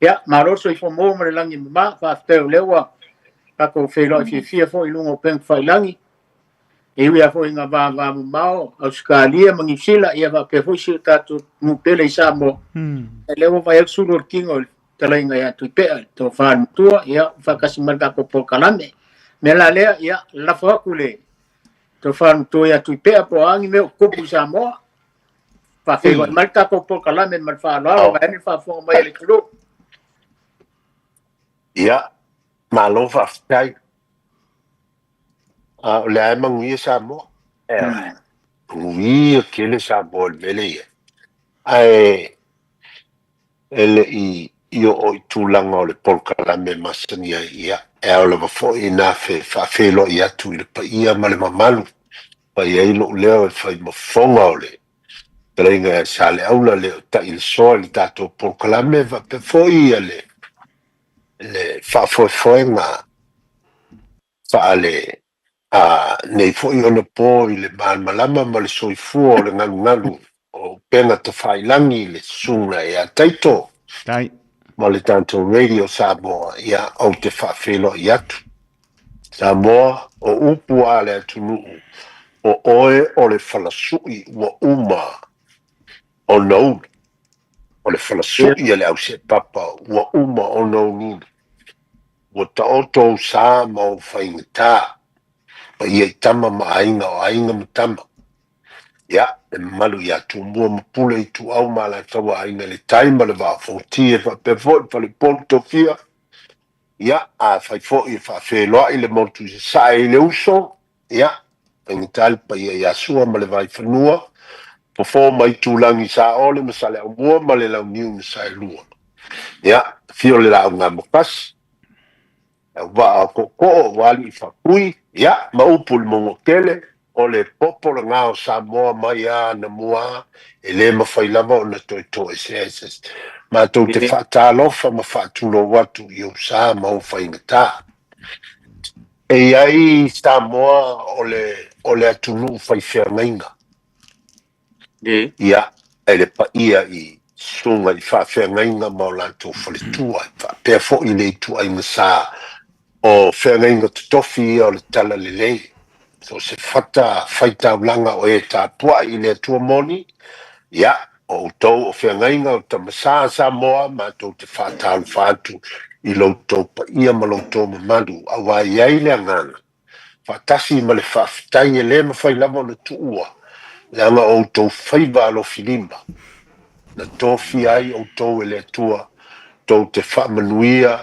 Ia, malo le soifua maua ma le lagi e mama, faafetai o lea ua tatou feiloai fiafia foi i luga o upega tafailagi, e ui lava foi ina vavamamao Ausetalia ma Niu Sila, ia faapea foi si o tatou atunuu pele i Samoa, o lea ua vaai atu sulu o le tino i le fetalaiga ia Tuipea, le tofa i le matua, ia faatasi ma le tatou polokalame. O le mea la lea, ia lafo atu le tofa i le matua ia Tuipea po o a ni mea o tutupu i Samoa, faafeiloai mai le tatou polokalame ma le faaaloalo, vaeane le faafofoga mai a le atunuu. Ia, malo faafetai. A o lea e manuia Samoa. Manuia tele Samoa i le mea lea e i ai. Ae e le i oo i tulaga o le polokalame masani ai, ia, e ao lava foi ina faafeiloai atu i le paia ma le mamalu. Fai ai lou leo e fai ma fofoga o le fetalaiga ia Saleaula le o Ta'ilesoa i le tatou polokalame faapea foi ia le faafoefoega faale a nei foi ona po i le malamalama ma le soifua o le galugalu o upega tafailagi i le susuga ia Taito Tai. ma le tatou Radio Samoa. Ia, ou te faafeiloai atu. Samoa, o upu a le atunuu, o oe o le falasui ua uma ona ulu. O le falasui a le auseepapa ua uma ona uluulu. Ua taoto ou sa ma ou faigata, paia i tama ma aiga o aiga ma tama. Ia, le mamalu ia Tumua ma Pule Ituau ma Alataua Aiga i le Tai ma le Vaa o Fonoti e faapea foi le Faleupolu Tofia. Ia, afai foi e faafeiloai le motu i Sasae i le uso, ia, faigata le paia ia Sua ma le Vaifanua, Fofo ma Itulagi Saole ma Saleaaumua ma le Launiu na Saelua. Ia, afio le Laaugaamotasi, Auvaa o Tootoo ua alii faatui, ia, ma upu i le Manuatele, o le popo lena o Samoa mai lava anamua e le mafai lava ona toe toesea e se isi. Matou te faatalofa ma faatulou atu i ou sa ma ou faigata. E i ai Samoa o le, o le atunuu faifeagaiga. Ia, e le paia i susuga i faafeagaiga ma o latou faletua, e faapea foi i le ituaiga sa o feagaiga totofi ia o le talalelei. So o se fata faitaulaga o e tapuai i le Atua moni, ia, o outou o feagaiga o Tamasa Samoa, matou te faatalofa atu i lo outou paia ma lo outou mamalu, aua e i ai le agaga faatasi ma le faafetai e le mafai lava ona tuua, leaga o outou faiva alofilima na tofia ai outou e le Atua tou te faamanuia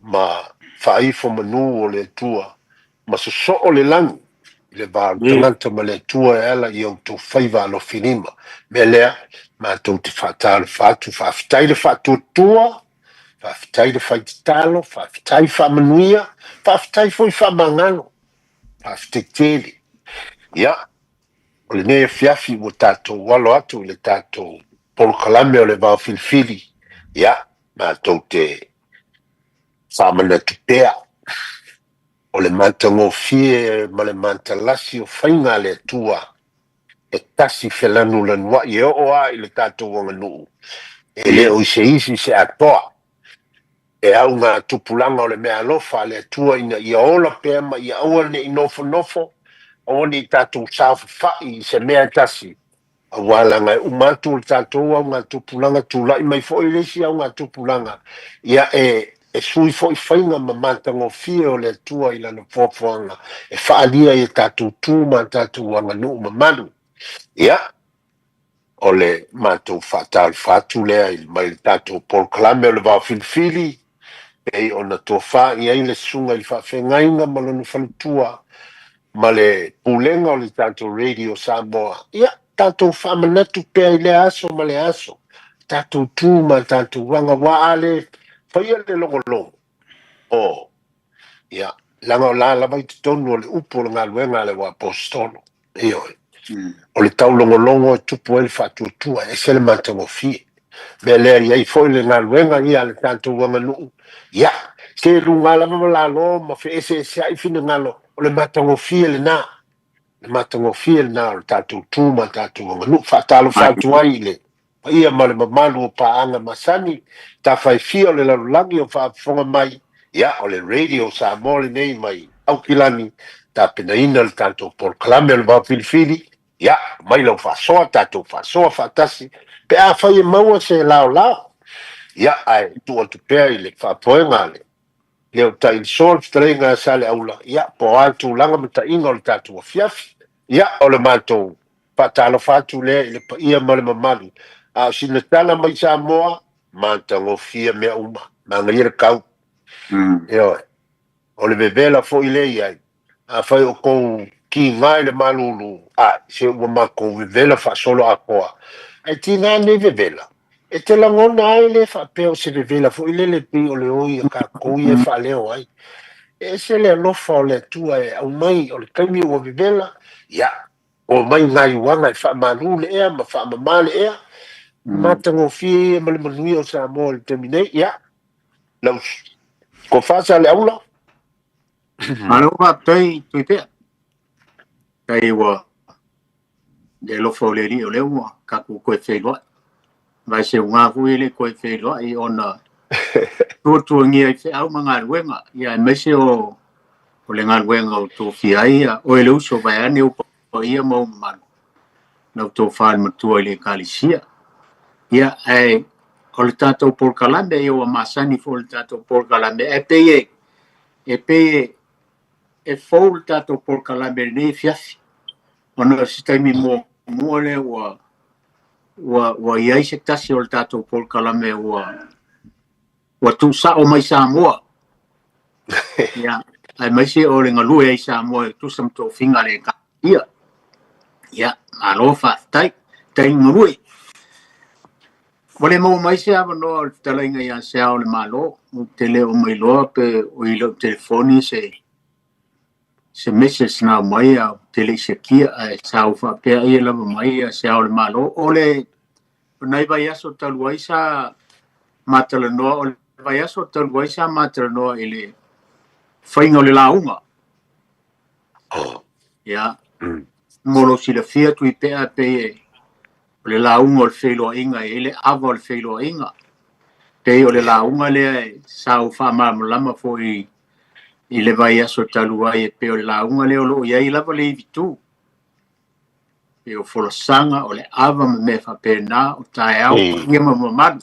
ma faaifo manu o le Atua ma sosoo le lagi i le va o le tagata ma le Atua e ala i outou faiva alofilima. Mea lea, matou te faatalofa atu, faafetai le faatuatua. Faafetai le fai tatalo, faafetai faamanuia, faafetai foi faamagalo, faafetai tele. Ia, o lenei afiafi ua tatou alo atu i le tatou polokalame o le Vao Filifili, ia, matou te faamanatu pea o le matagofie ma le matalasi o faiga a le Atua e tasi felanulanuai e oo lava i le tatou aganuu, e le o i se isi se atoa. E augatupulaga o le meaalofa a le Atua ina ia ola pea ma ia aua ne i nofonofo, aua ne i tatou saofafai i se mea e tasi, aua leaga e uma atu le tatou augatupulaga, tulai mai foi le isi augatupulaga, ia e sui foi faiga ma matagofie o le Atua i lana foafoaga e faaalia i a tatou tu ma a tatou aganuu mamalu. Ia, o le matou faatalofa atu lea i mai le tatou polokalame o le Vao Filifili, pei ona tofa i ai le susuga i le faafeagaiga ma lona faletua ma le pulega o le tatou Radio Samoa. Ia, tatou faamanatu pea i lea aso ma lea aso, tatou tu ma tatou aga, aua a le faia le logologo, o, ia, leaga o la lava i totonu o le upu o le galuega a le Aposetolo. Ioe. O le taulogologo e tupu ai le faatuatua, e ese le matagofie. Mea lea i ai foi le galuega ia a le tatou aganuu, ia, se luga lava ma lalo ma feeseeseai finagalo, o le matagofie lena. Le matagofie lena o le tatou tu ma tatou aganuu. Faatalofa atu ai i le Paia ma le mamalu o paaga masani, tafa e fia o le lalolagi o faafofoga mai, ia, o le Radio Samoa lenei mai Aukilani, tapenaina le tatou polokalame o le Vaofilifili, ia, mai lau faasoa, tatou faasoa faatasi, pe afai e maua se laolao, ia, ae tuu atu pea i le faafoega a le Leotailisoa le fetalaiga a Saleaula, ia, po o a tulaga ma taiga o le tatou afiafi. Ia, o le matou faatalofa atu lea i le paia ma le mamalu. A o sina tala mai Samoa, matagofie mea uma, manaia le kau. Ioe, o le vevela foi lea i ai, afai o kou kiga i le malulu, ae se ua matou vevela faasolo atoa. Ae tiga nei vevela, e te lagona ai le faapea o se vevela foi lele pei o le oi a tatou ia e faaleo ai. E ese le alofa o le Atua e aumai o le taimi ua vevela, ia, omai gaiuaga e faamalu le ea ma faamama le ea, matagofie ia ma le manuia o Samoa i le taimi nei. Ia, lau tofa Saleaula. Malo faafetai Tuipea. Tai ua le alofa o le Alii o lea ua tatou toe feiloai. Vai se uga foi e le toe feiloai ona tuatuagia i feau ma galuega. Ia aemaise o le galuega o tofia ai ia oe le uso vaeane ou paia ma ou mamalu. Lau tofa le matua i le Ekalesia. Ia ae o le tatou polokalame ia ua masani foi le tatou polokalame ae pei e pei e fou le tatou polokalame i lenei afiafi. Ona o se taimi muamua lea ua i ai se tasi o le tatou polokalame ua tuusao mai Samoa. Ia, aemaise o le galue ai Samoa e tusa ma tofiga a le Ekalesia. Ia, malo faafetai, tai galue. Ua le maua mai se avanoa o le fetalaiga ia se Ao o le Malo. Ou te le o mailoa pe o i lau telefoni se message na aumai a ou te le i siakia, ae sa ou faapea ai e lava mai ia se Ao o le Malo. O le nai vaiaso talu ai sa matalanoa, o le vaiaso talu ai sa matalanoa i le faiga o le lauga. Ia, mo lou silafia Tuipea pei e o le lauga o le feiloaiga e i ai le ava o le feiloaiga. Pei o le lauga lea e sa ou faamalamalama foi i le vaiaso talu ai, e pei o le lauga lea o lo o i ai lava le ivitu. Pei o folasaga, o le ava ma mea faapena, o taeao, paia ma mamalu.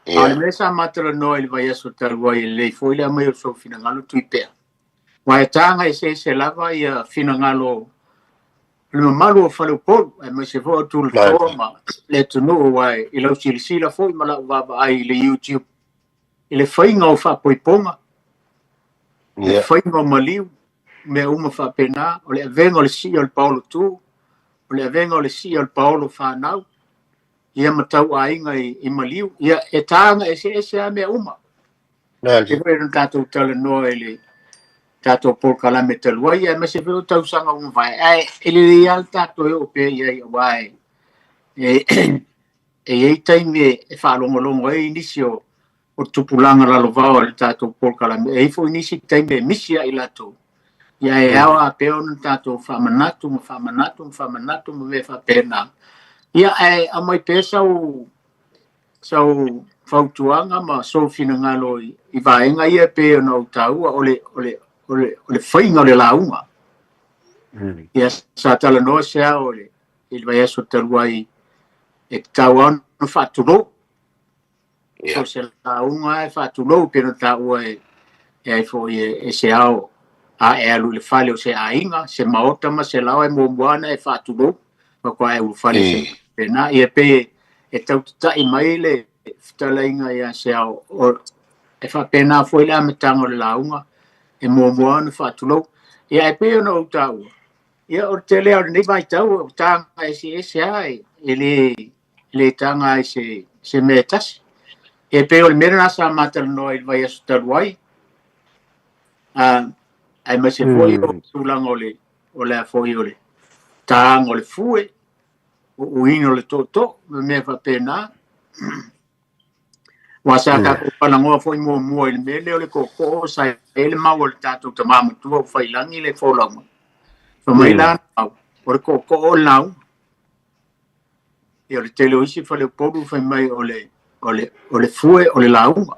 A o le mea sa matalanoa i le vaiaso talu ai, e lelei foi le aumai o sou finagalo Tuipea. Aua e taga eseese lava ia finagalo le mamalu o Faleupolu, aemaise foi o Tulatoa ma le atunuu, aua i lau silasila foi ma lau vaavaai i le YouTube, i le faiga o faapoipoga, le faiga o maliu, mea uma faapena, o le avega o le sii o le paolo tu, o le avega o le sii o le paolo fanau, ia ma tauaiga i maliu, ia e taga eseese lava mea uma. E foi ona tatou talanoa i le tatou polokalame talu ai, aemaise foi o tausaga ua mavae, ae e lelei lava le tatou e oo pea i ai, aua e i ai taimi e faalogologo ai nisi o tupulaga lalovao i le tatou polokalame, e i ai foi nisi taimi e misi ai latou. Ia e ao lava pea ona tatou faamanatu ma faamanatu ma faamanatu ma mea faapena. Ia ae aumai pea sau fautuaga ma sou finagalo i vaega ia pei ona ou taua, o le faiga o le lauga. Ia sa talanoa se ao i le vaiaso talu ai, e tatau lava ona faatulou. So se lauga e faatulou pei ona taua e ai foi e se ao, a e alu i le fale o se aiga, se maota ma se laoa, e muamua ona e faatulou, faatoa e ulufale se pena. Ia pei e tautatai mai le fetalaiga ia se ao, e faapena foi le amataga o le lauga, e muamua ona faatulou. Ia e pei ona ou taua, ia o le tele o lenei vaitau, o taga eseese lava, e le taga ai se mea e tasi. E pei o le mea lena sa matalanoa i le vaiaso talu ai, aemaise foi o tulaga o le a foi o le taga o le fue, o uiga o le tootoo, ma mea faapena. Aua sa tatou falagoa foi muamua i le mea lea o le tootoo, sa i ai le mau a le tatou tama matua o Failagi le folauga. Fai mai la mau, o le tootoo o le lauga. Ia o le tele o isi faleupolu fai mai o le o le o le fue o le lauga.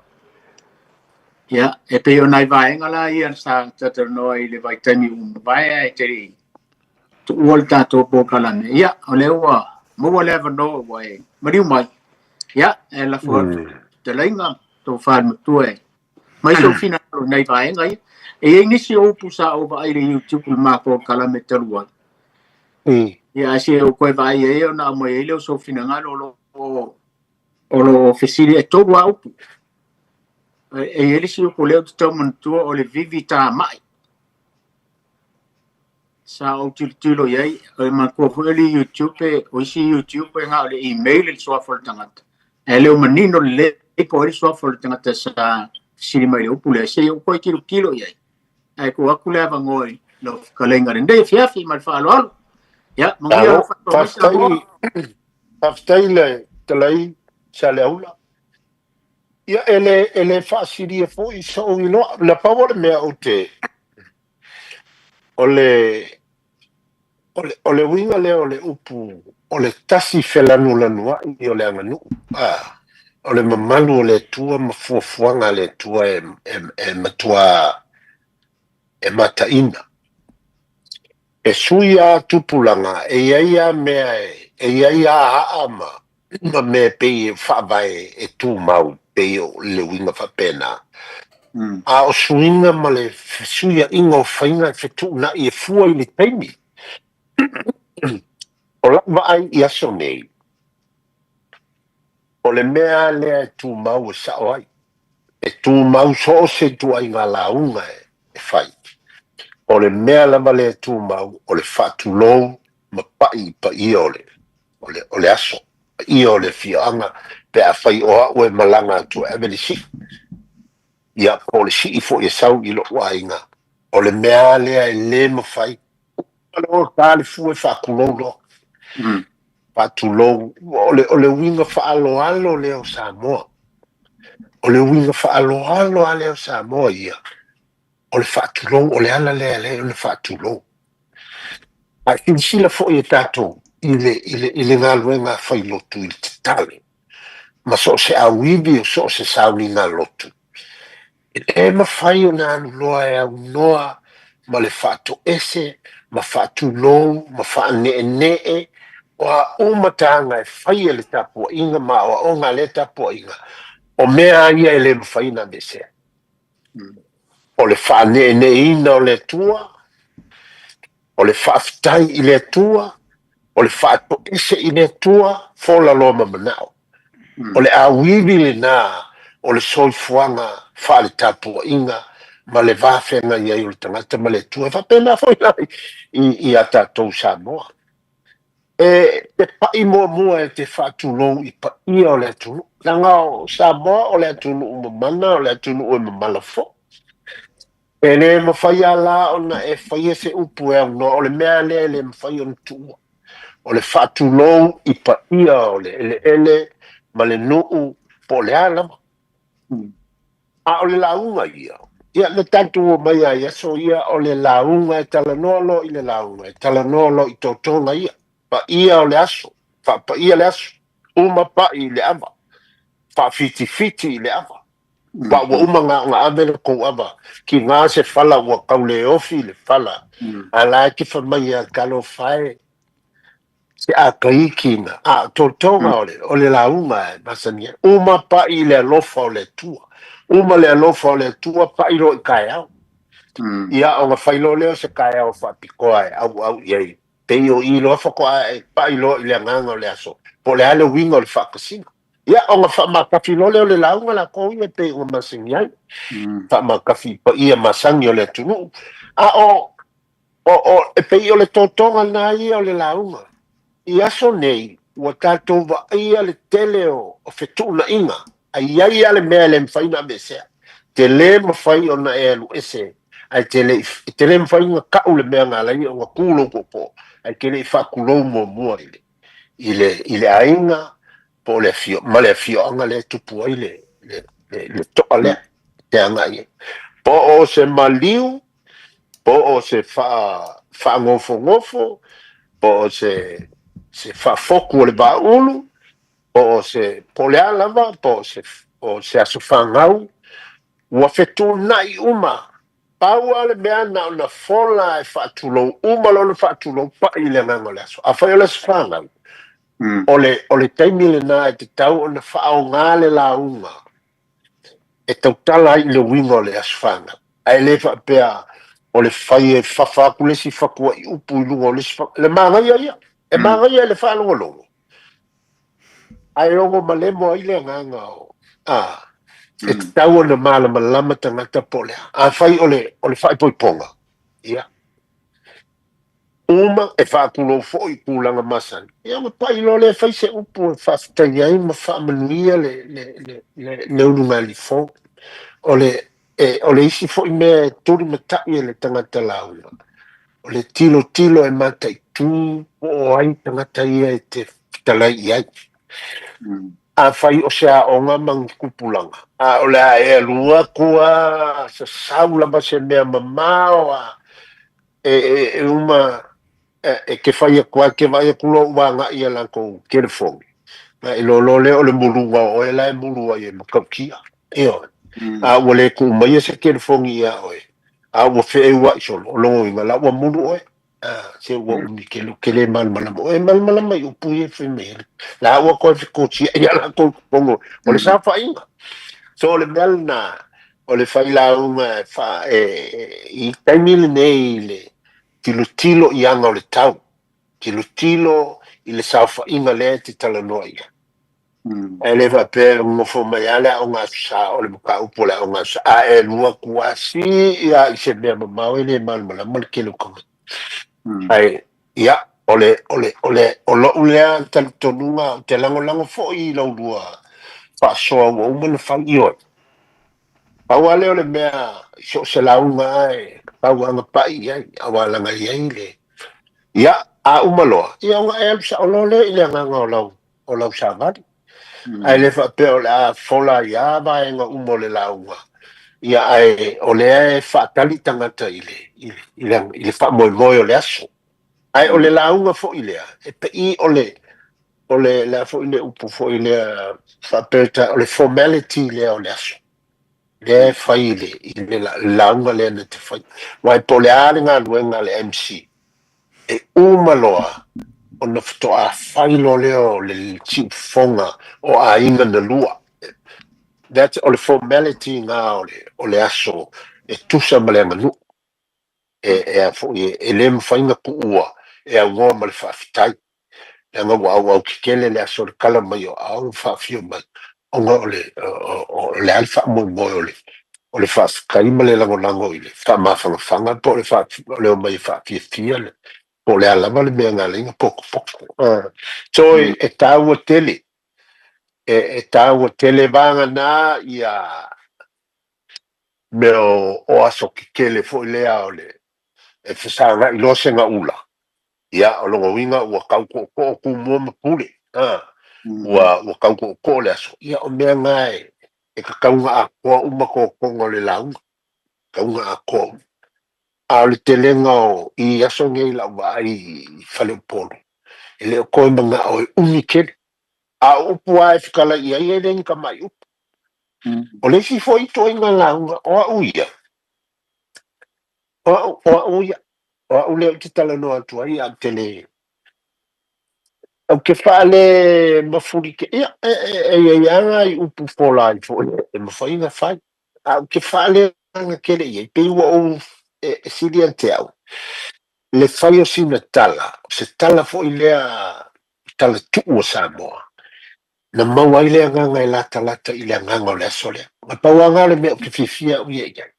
Ia, e pei o nai vaega la ia sa talatalanoa i le vaitaimi ua mavae ae te le i tuua le tatou polokalame. Ia, o lea ua maua le avanoa ua e maliu mai. Ia, e lafo atu fetalaiga tofa i le matua e mai sou finagalo i nai vaega ia. E i ai nisi o upu sa ou vaai i le YouTube i le ma polokalame talu ai. Ia, ae se i ou toe vaai i ai ona aumai ai lea o sou finagalo o lo o fesili e tolu lava upu. E i ai le isi upu lea ou te tau manatua o le vivi tamai. Sa ou tilotilo i ai, e manatua foi o le YouTube, o isi YouTube e na o le email le suafa o le tagata. Ae le o manino lelei po o ai le suafa o le tagata sa fesili mai i le upu lea, se i ou toe tilotilo i ai. Ae tuu atu le avanoa i lau fetalaiga i lenei afiafi ma le faaaloalo. Ia, manuia lau faafofoga mai Samoa. Faafetai le fetalai Saleaula. Ia, e le faasilia foi sou iloa. Na pau o le mea ou te, o le, o le, o le uiga lea o le upu, o le tasi felanulanuai o le aganuu, a, o le mamalu o le Atua ma fuafuaga a le Atua e matua e mataina. E sui lava tupulaga, e i ai lava mea e i ai lava aa ma mea e pei e faavae e tumau, pei o le uiga faapena. A o suiga ma le fesuiaiga o faiga e fetuunai e fua i le taimi. O lau vaai i aso nei, o le mea lava lea e tumau e sao ai, e tumau so o se ituaiga lauga e fai. O le mea lava lea e tumau o le faatulou ma pai i paia o le, o le, o le aso, paia o le afioaga, pe afai o au e malaga atu e ave le sii, ia po o le sii foi e sau i lou aiga, o le mea lava lea e le mafai. Ua ta le fue faatulou loa. Faatulou, o le uiga faaaloalo lea o Samoa. O le uiga faaaloalo lava lea o Samoa ia, o le faatulou, o le ala lea e ala ai ona faatulou. Ae silasila foi e tatou i le galuega a failotu i le tatalo ma so o se auivi o so o se sauniga lotu. E le mafai ona alu loa e aunoa ma le faatoese ma faatulou ma faaneenee o a uma taga e fai e le tapuaiga ma aoaoga a lea tapuaiga, o mea lava ia e le mafai ona aveesea. O le faaneeneeina o le Atua, o le faafetai i le Atua, o le faatoese i le Atua, fola loa ma manao. O le auivi lena o le soifuaga faaletapuaiga ma le va feagai ai o le tagata ma le Atua. E faapena foi la i a tatou Samoa. E te pai muamua e te faatulou i paia o le atunuu. Leaga o Samoa o le atunuu mamana, o le atunuu e mamala foi. E le mafai lava la ona e faia se upu e aunoa, o le mea lea e le mafai ona tuua. O le faatulou i paia o le eleele ma le nuu po o le a lava. A o le lauga ia, ia na tatou omai lava i aso ia, o le lauga e talanoa loa i le lauga, e talanoa loa i totoga ia, paia o le aso, faapaia le aso, uma pai i le ava, faafitifiti i le ava. Aua ua uma ona ave le tou ava, tiga se fala ua tau le ofi le fala, a la e te fai mai ia talofa e, se ataiki na, a totoga o le lauga e masani ai. Uma pai i le alofa o le Atua. Uma le alofa o le Atua, pai loa i taeao. Ia, ona fai loa lea o se taeao faapitoa e auau i ai. Pei o i loa faatoa e pai loa i le agaga o le aso, po o le a le uiga o le faatasiga. Ia, ona faamatafi loa lea o le lauga latou ia e pei ona masani ai. Faamatafi i paia masani o le atunuu. A o e pei o le totoga lena ia o le lauga. I aso nei, ua tatou vaaia le tele o fetuunaiga, a i ai lava le mea e le mafai ona aveesea. Te le mafai ona e alu ese, ae te le i, te le mafai ona tau le mea na ala ai ona tu lou tootoo, ae te le i faatulou muamua i le aiga po o le afio, ma le afioaga lea e tupu ai le toa lea te agai ai. Po o se maliu, po o se faanofonofo, po o se se faafoku o le vaaulu, po o se, po o le a lava, po o se, o se aso fanau, ua fetuunai uma. Pau lava le mea na ona fola e faatulou, uma loa ona faatulou, pai i le agaga o le aso. Afai o le aso fanau, o le taimi lena e tatau ona faaaoga le lauga e tautala ai i le uiga o le aso fanau. Ae le faapea o le fai e fafa atu le isi fatuai upu i luga o le isi le manaia ia. E manaia i le faalogologo, ae ogo malemo ai le agaga o e tatau ona malamalama tagata po o le a. Afai o le faaipoipoga, ia, uma e faatulou foi i tulaga masani, ia ona pai loa lea e fai se upu e faafetai ai ma faamanuia le ulugalifou. O le isi foi mea e tulimatai e le tagata lauga, o le tilotilo e mataitu po o ai tagata ia e te fetalai i ai. Afai o se aoga ma ni tupulaga, a o le a e alu atu a sasau lava se mea mamao a e uma e ke fai atu ai ke vaai atu loa ua agai ia latou telefoni. Na i loa lea o le muluga o oe la e mulu ai e matautia. Ioe. A ua le tuu maia se telefoni ia oe, a ua feeuai solo, o lona uiga la ua mulu oe. Se ua umi ke ke le malamalama. Oe malamalama i upu ia e fai mai ai. La ua toe fekosia ia latou i totonu o le saofaiga. So o le mea lena, o le failauga e fa e i taimi lenei i le tilotilo i aga o le tau, tilotilo i le saofaiga lea e te talanoa i ai. Ae le faapea e nofo mai lava le aoga aso sa o le mataupu o le aoga aso sa, a e alu atu lava sii lava i se mea mamao e le malamalama le tele o tagata. Ae ia, o lou lea talitonuga, ou te lagolago foi i lau lua faasoa ua uma ona fai. Ioe. Pau lava lea o le mea i so o se lauga lava e tatau lava ona pai i ai, aua leaga e i ai le... Ia, a uma loa, ia ona e alu sao loa lea i le agaga o lau savali. Ae le faapea o le a fola ai lava vaega uma o le lauga, ia ae o lea e faatali tagata i le faamoemoe o le aso. Ae o le lauga foi lea, e pei o le a foi le upu foi lea faapea o le formality lea o le aso. Lea e fai i le lauga lea na te fai. Aua po o le a le galuega a le MC, e uma loa ona faatoa fai loa lea o le siufofoga o aiga na lua. That's o le formality na o le aso e tusa ma le aganuu. E a foi e le mafai ona tuua e aunoa ma le faafetai. Leaga ua auau tetele le aso o le kala mai o aao ma faafio mai, ona o le a le faamoemoe o le faafetai ma le lagolago i le faamafanafanaga po o le omai e faafiafia le po o le a lava le mea na ala ai ona potopoto. So e taua tele, e taua tele vagana ia mea o aso tetele foi lea o le e fesagai loa se gaula. Ia, o lona uiga ua tau tootoo Tumua ma Pule. Ua tau tootoo le aso. Ia, o mea na e tatau ona atoa uma totoga o le lauga. Tatau ona atoa uma. A o le telega o i aso nei lau vaai i fale Upolu, e le o toe manao e umi tele. A o upu lava e fetalai i ai e le ni tamai upu. O le isi foi ituaiga lauga, o au ia, o au ia, o au lea ou te talanoa atu ai, ae ou te le, ou te faale mafuli te, ia, e i ai lava nai upu fola ai foi e mafai ona fai. Ae ou te faale aga tele i ai, pei ua ou e sili ia te au, le fai o sina tala, o se tala foi lea, tala tuu o Samoa, na maua ai le agaga e latalata i le agaga o le aso lea. Na pau lava o le mea ou te fiafia au ia i ai.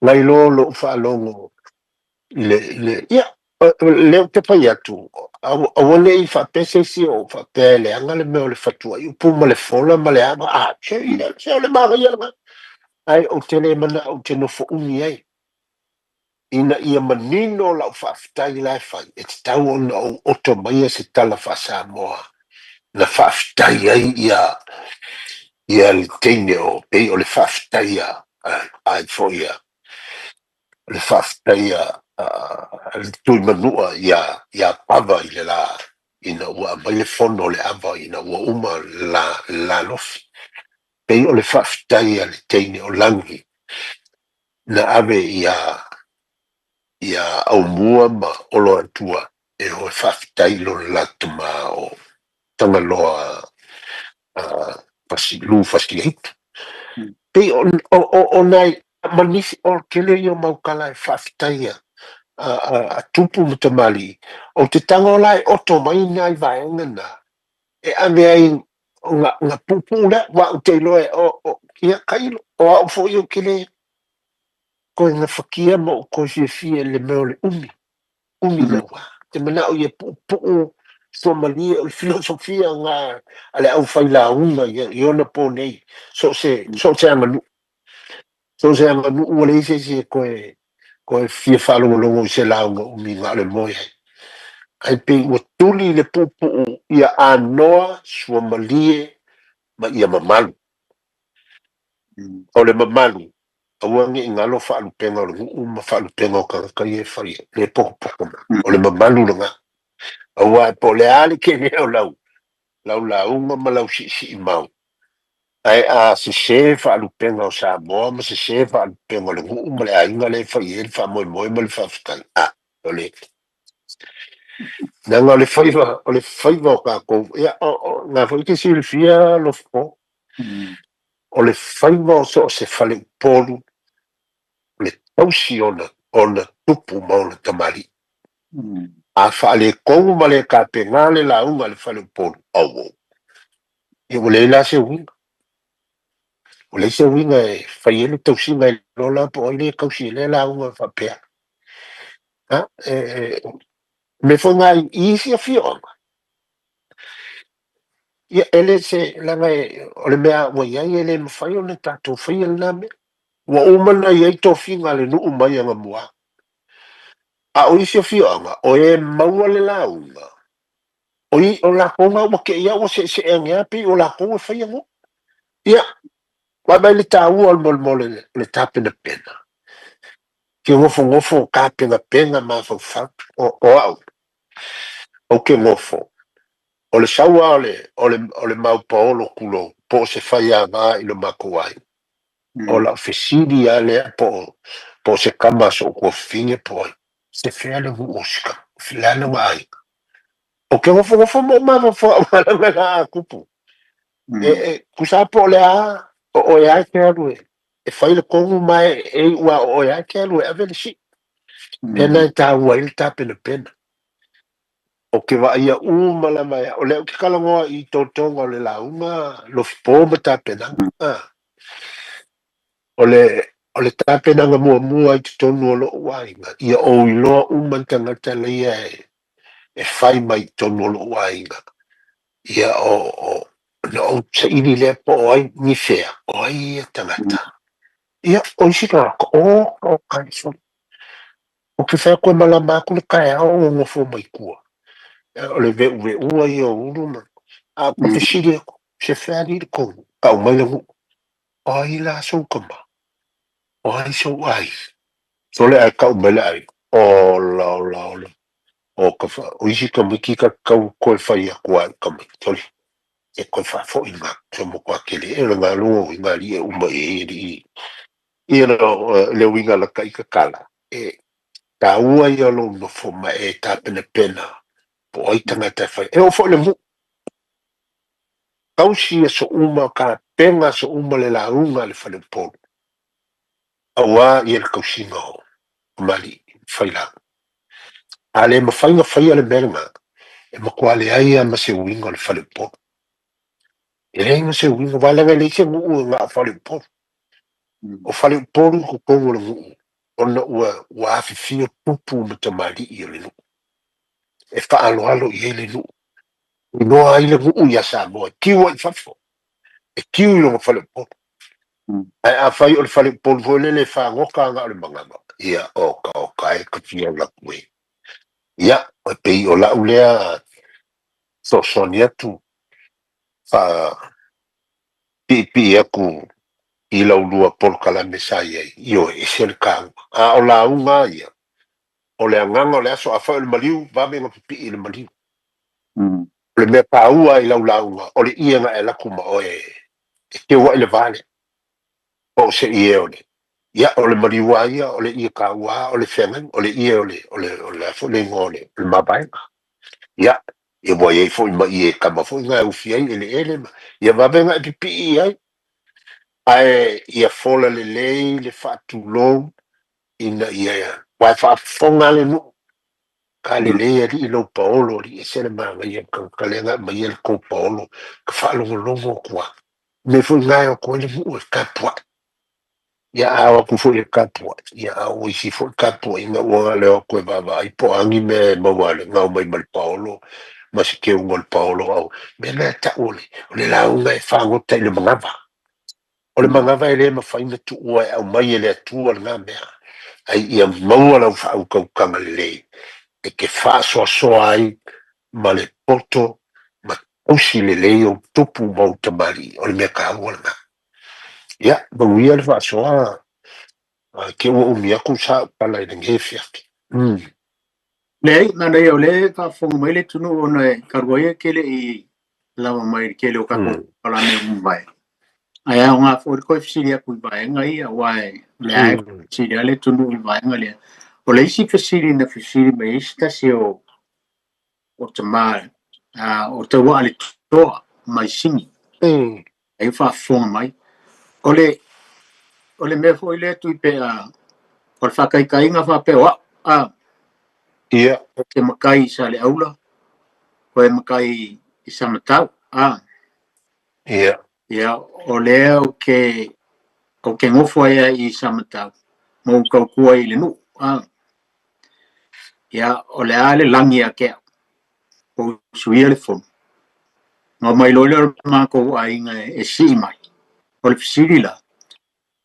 Nai lo lou faalogo i le ia, lea ou te fai atu, aua ne i faapea se isi o ou faapea e leaga le mea o le fatuai upu ma le fola ma le ava. A, se o le manaia lena. Ae ou te le manao ou te nofo umi ai. Ina ia manino lau faafetai la e fai, e tatau ona ou oto maia se tala faa-Samoa na faafetai ai ia le teine o pei o le faafetai a foi ia le faafetai a le Tuimanua ia Pava i le la ina ua aumai le fono o le ava ina ua uma la lalofi. Pei o le faafetai a le teine o lagi na ave ia Aumua ma Oloatua e o e faafetai i lona la tama o Tagaloa Lu Fasiaitu. Pei o nai ma nisi o le tele ia o mau tala e faafetai a tupu ma tamalii, ou te tago la e oto mai nai vaega na e ave ai na puupuu lea, aua ou te iloa ia tailo, o au foi ou te le toe gafatia ma ou toe fiafia i le mea o le umi, umi naua. Ou te manao ia puupuu suamalie, o le filosofia na a le aufailauga i ona po nei, so o se aganuu. So o se aganuu ua leai se isi e toe fia faalogologo i se lauga umi na o le moe ai. Ae pei ua tuli le puupuu ia anoa, suamalie ma ia mamalu. O le mamalu, aua ne i galo faalupega o le nuu ma faalupega o tagata ia e fai ai, le potopoto mai. O le mamalu lena. Aua po o le a le tele o lau lauga ma lau siisii mau, ae a sese faalupega o Samoa ma sese faalupega o le nuu ma le aiga lea e fai ai le faamoemoe ma le faafetai, a, o le leaga o le faiva, o le faiva o tatou, ia, na foi e te silafia Lofipo, o le faiva o so o se faleupolu, o le tausi o ona tupu ma ona tamalii. A faaletonu ma le tapena le lauga a le faleupolu, auo, ia ua leai la se uiga. Ua leai se uiga e fai ai le tausiga e iloa la po o ai le tausi i lea lauga faapea. A, e mea foi na i isi afioaga, ia e le se, leaga o le mea ua i ai e le mafai ona tatou faia lena mea. Ua uma ona i ai tofiga a le nuu mai anamua. A o isi afioaga, o e maua le lauga, o latou na ua te i a ua seesee ane lava pei o latou e faia nuu. Ia, vaai mai le taua o le molemole o le tapenapena. Ke nofonofo tapenapena mafaufau. O au, ou te nofo. O le saua o le mau paolo tulou, po o se faiava i lo matou aiga. O lau fesili lava lea po o se tama a sou tuafafine po o ai. Se fea le nuu o si tama, le a lona aiga. Ou te nofonofo ma ou mafaufau au leaga la a tupu. E tusa po o le a, o oe lava e te alu e fai le tonu ma e iu lava o oe lava e te alu e ave le sii. Mea na e taua ai le tapenapena. Ou te vaaia uma lava, o lea ou te talanoa i totoga o le lauga, Lofipo ma tapenaga. O le tapenaga muamua i totonu o lou aiga, ia ou iloa uma tagata laia e fai mai i totonu o lou aiga. Ia o na ou saili lea po o ai ni fea, o ai ia tagata. Ia, o isi tagata, o kai soli. Ou te fai atu e malama atu le taeao o nofo mai tua. O le veuveua ia o ulu ma... A ou fesili atu, se fea alii le tonu, tau mai le nuu. O ai la sou tama? O ai sou aiga? Sole ae tau mai le aiga. Ola, ola, ola. O ka fa, o isi tamaiti ka tau toe fai atu ai tamaiti. Sole, e toe faafoi ngā. So mo koa kele e le ngā lunga o ngā li e uma e e li. Ia le uiga la ka i ka kala. E taua ia lou nofo ma e tapenapena po o ai tagata e fai. E oo foi le nuu. Tausi aso uma, tapena aso uma le lauga a le faleupolu. Aua ia le tausiga o tamalii failauga. A le mafai ona faia le mea lena, e matua leai lava ma se uiga o le faleupolu. E leai ma se uiga, aua leaga e leai se nuu e na o faleupolu. O faleupolu i totonu o le nuu, ona ua afifio tupu ma tamalii o le nuu. E faaaloalo i ai le nuu. Iloa ai le nuu ia Samoa, e tiu ai i fafo. E tiu i lona faleupolu. Ae a fai o le faleupolu foi lele e fagota na o le manava, ia oka oka e ka fia ola atu e. Ia, e pei o lau lea fesoasoani atu, faapiipii atu i lau lua polokalame sa i ai, ioe, ese le taua. A o lauga ia, o le agaga o le aso, a fai o le maliu, vave ona pipii i le maliu. O le mea taua i lau lauga, o le ie na e alu atu ma oe e teu ai le va lea. Po o se ie o le, ia, o le maliu lava ia, o le ie taua lava o le feagaiga, o le ie o le, o le, o le a foi le igoa o le, o le mavaega. Ia, ia ua i ai foi ma ie kama foi na e ufi ai eleele ma, ia vave ona e pipii i ai. Ae ia fola lelei le faatulou ina ia, aua e faafofoga lava le nuu. Ka lelei alii lou paolo, alii ese le manaia o le tagata lea na aumaia le tou paolo, ka faalogologo atu lava. O le mea foi lena e o atu ai le nuu e tapuai. Ia a o atu foi e tapuai, ia a ua isi foi tapuaiga ua na o le o atu e vaavaai po o a ni mea e maua na omai ma le paolo ma se teuga o le paolo. A o mea na e tau o le, o le lauga e fagota i le manava. O le manava e le mafai ona tuua e aumai e le Atua lena mea, ae ia maua lau faautautaga lelei e te faasoasoa ai ma le poto ma tausi lelei ou tupu ma ou tamalii, o le mea taua lena. Ia, manuia le faasoa, te i ua umi atu sa tala i lenei afiafi. Leai, manaia o lea e faafofoga mai le atunuu ona e talu ai e te le i lava mai i le tele o tatou polokalame ua mavae. Ae aoga foi le toe fesili atu i vaega ia, aua o lea e fesili lava le atunuu i le vaega lea. O le isi fesili na fesili mai ai se tasi o tama o Tauaa le Toa mai Sini, ai faafofoga mai. O le mea foi lea Tuipea, o le faataitaiga faapea o au, ou te matai i Saleaula, koe matai i Samatau, Ia, o lea ou te nofo ai i Samatau, ma ou tautua i le nuu, Ia, o le a le lagi ia te au, po o usuia le fono. Na omai loa lea o le matou aiga e sii mai. O le fesili la,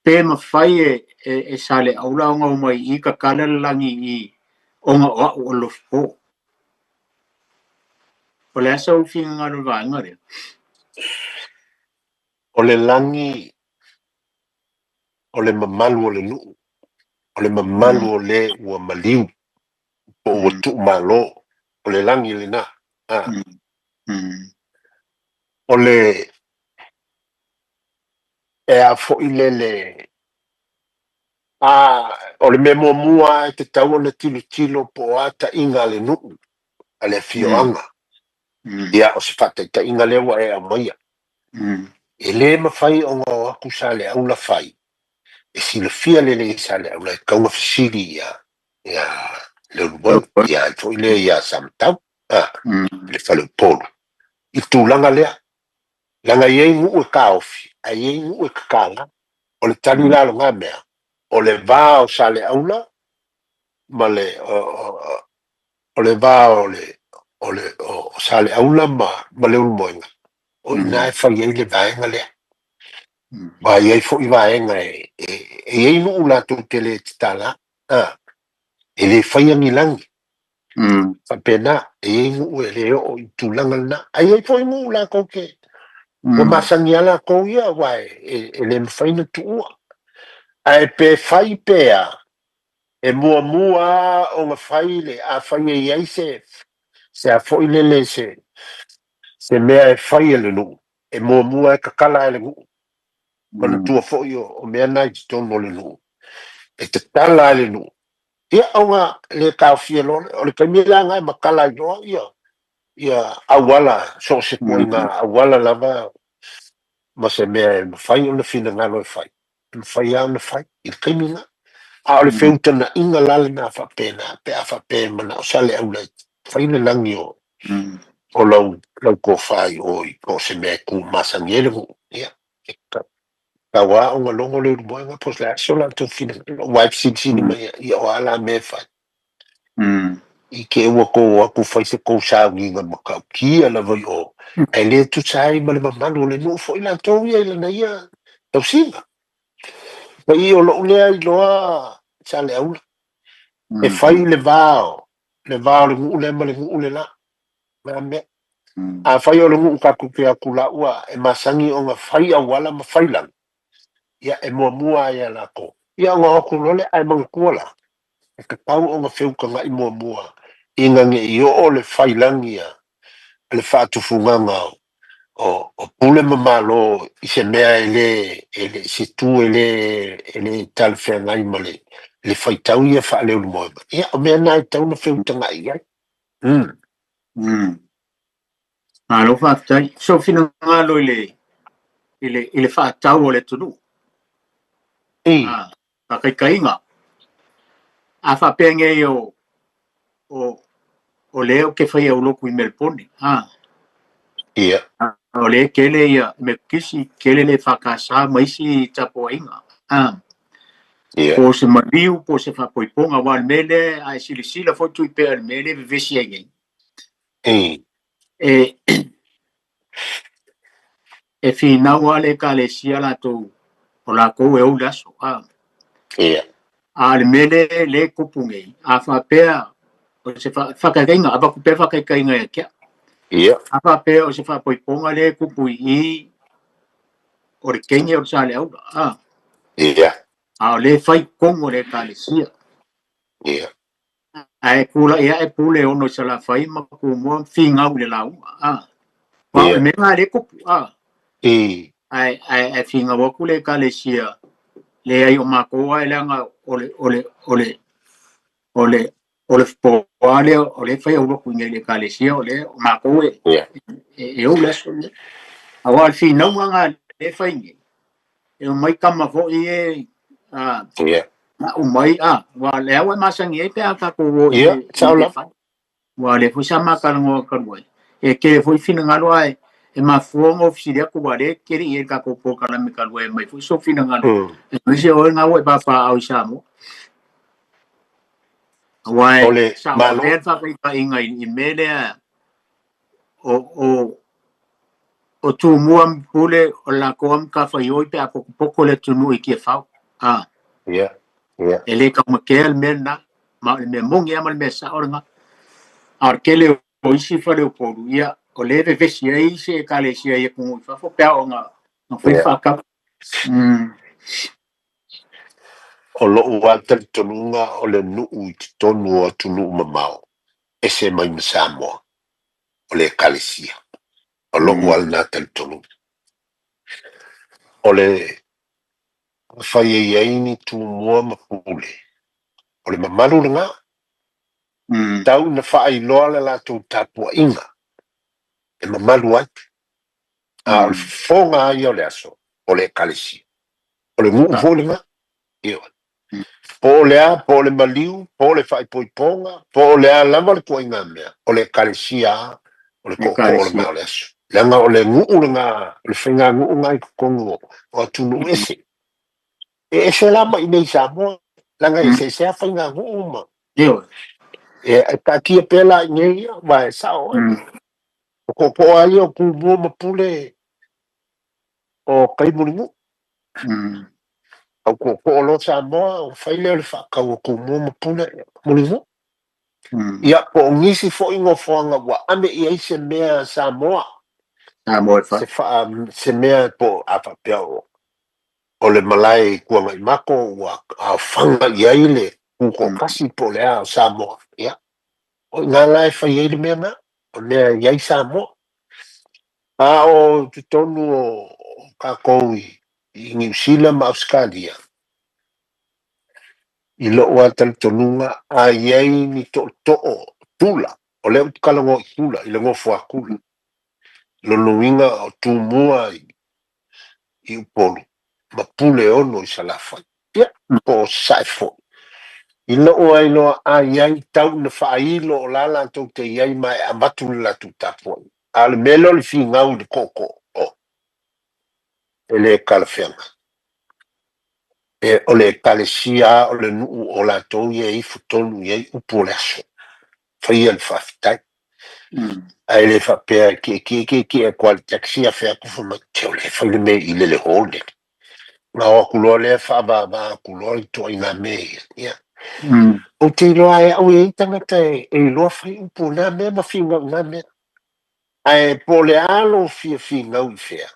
pe mafai e Saleaula ona omai i tatala le lagi i ona o au o le lofipo. O le a sou finagalo i le vaega lea? O le lagi, o le mamalu o le nuu, o le mamalu o le ua maliu, po ua tuumalo, o le lagi lena. O le, e a foi lele, o le mea muamua e tatau ona tilotilo po o a taiga a le nuu, a le afioaga. Ia, o se faataitaiga lea ua e aumaia. E le mafai ona o atu Saleaula fai, e silafia lelei e Saleaula e tatau ona fesili ia Leulumoega, ia ai foi lea ia Samatau, le fale o Upolu. I tulaga lea, leaga e i ai nuu e taofi, ae i ai nuu e tatala. O le tali la o lena mea, o le va o Saleaula ma le, o le va o le, o le, o Saleaula ma Leulumoega, o i ina e fai ai le vaega lea. Ma e i ai foi vaega e i ai nuu latou te le tatala, e le faia ni lagi. Faapena, e i ai nuu e le oo i tulaga lena. Ae i ai foi nuu latou te, ua masani lava latou ia, aua e le mafai ona tuua. Ae pe fai pe a, e muamua lava ona fai le, afai e i ai se, se a foi lele se, se mea e fai e le nuu, e muamua e tatala e le nuu. Manatua foi o mea na i totonu o le nuu, e tatala e le nuu. Ia, ona le taofia loa lea. O le taimi la lena e matala ai loa ia auala, so o se ituaiga auala lava ma se mea e mafai ona finagalo e fai, e mafai lava ona fai i le taimi lena. A o le feutagaiga la lena faapena, pe a faapea e manao Saleaula e fai le lagi o lau tofa i o i po o se mea e tu masani ai le nuu. Ia, e tatau lava ona logo Leulumoega po o le a so latou finagalo, aua e fesilisili mai ia o a la mea e fai. I te i ua tou o atu fai se tou sauniga matautia lava i o, ae le tusa ai ma le mamalu o le nuu foi latou ia i lana ia tausiga. Pei o lou lea iloa Saleaula, e fai le va o le va o le nuu lea ma le nuu le la. Na mea. Afai o le nuu tatou te o atu la ua e masani ona fai auala ma fai lagi, ia e muamua lava ia latou. Ia ona o atu loa lea, ae manatua la, e tatau ona feutaga'i muamua ina ne i oo le fai lagi le faatufugaga o pule ma malo i se mea e le, e le, se tu e le talafeagai ma le faitau ia faaleulumoega. Ia, o mea na e tatau ona feutagai i ai. Malo faafetai. So finagalo i le faatau o le atunuu. Faakaikaiga. A faapea nei o lea ou te fai aulotu i Melbourne. O lea tele ia Metotisi, tele le EFKS ma isi tapuaiga. Po o se maliu, po o se faapoipoga, aua o le mea lea, a e silasila foi Tuipea i le mea lea e vevesi ai nei. E finau lava le ekalesia latou, o latou e ou le aso. A o le mea lea e tupu nei, a faapea o se faataitaiga, avatu pea faataitaiga ia te au. A faapea o se faapoipoga lea e tupu i i, o le teine o le Saleaula. A o lea e fai totonu o le ekalesia. Ae tulai ae Pule ono i Salafai ma Tumua finau i le lauga. Ma o le mea lena lea e tupu. Ae finau atu le ekalesia, leai o matou lava leaga o le fofoa lea o lea e fai aulotu i inei i le ekalesia, o lea o matou e ou le aso lenei. Aua o le finauga lena lea e fai nei, e omai tama foi e ga'u mai, aua o lea ua e masani ai pe a tatou o i le Sao lava. Fai. Aua o lea foi sa ma talanoa talu ai. E tele foi finagalo ae e mafua ona ou fesili atu, aua o lea e tele i ai le tatou polokalame talu ai e aumai foi sou finagalo. Aemaise oe na ua e papaaao i Samoa. Aua O e le sao malo. Pea le faataitaiga i mea lea o Tumua ma Pule o le latou lava matafaioi pe a potopoto le atunuu i Tiafau. Ia. E le taumatea le mea lena, ma o le mea moni lava ma le mea sao lena. A o le tele o isi fale Upolu, ia, o lea e vevesi ai isi ekalesia i atunuu i fafo pe a oo na fai faatau. O lou lava talitonuga o le nuu i totonu o atunuu mamao, ese mai ma Samoa, o le ekalesia. O lou lava lena talitonuga. O le fai e i ai ni Tumua ma Pule, o le mamalu lena. Tau na faailoa le latou tapuaiga e mamalu ai. A o le fofoga lava ia o le aso, o le ekalesia. O le nuu foi lena. Ioe. Po o le a, po o le maliu, po o le faaipoipoga, po o le a lava le tuaiga mea, o le ekalesia lava, o le tootoo o le Ekalesia. Mea o le aso. Leaga o le nuu lena, o le faiganuu lena i totonu o atunuu ese. E ese la ma i inei i Samoa, leaga e eseese lava faiganuu ma Ioe. e taatia pea la i inei ia, aua e sao oe. O tootoo lava ia o Tumua ma Pule o Kaimulimuu. Au tootoo loa Samoa, o fai lea o le faatau o Tumua ma Pule Mulinuu. Ia, po o nisi foi nofoaga ua ane i ai se mea Samoa, Samoa e fai. Se mea po a faapea o le malae i Tuagaimako ua aofaga i ai le tutoatasi po o le a o Samoa. Ia, o i ina la e fai ai le mea na, o mea e i ai Samoa. A o totonu o tatou i Niu Sila ma Ausetalia, i lou lava talitonuga, a i ai ni tootoo tula, o lea ou te talanoa i tula, i le nofo a tula. Lona uiga o Tumua i Upolu ma Pule ono i Salafai. Ia, po o Sasae foi. I lou ai loa a i ai tau na faailo o la latou te i ai ma e avatu le latou tapuaiga. A o le mea lea o le finau i le tootoo, o, e le talafeagai. E, o le ekalesia lava o le nuu o latou ia e ifo tonu i ai upu o le aso. Faia le faafetai. Ae le faapea e tietie tietie atu lava i le taxi afe atu fai mai, te o lea e fai le mea i le le hall lele. Na o atu loa lea faavava atu loa le ituaiga mea ia. Ia. Ou te iloa e au e i ai tagata e iloa fai upu o na mea ma finau i na mea. Ae po o le a lou fia finau i fea,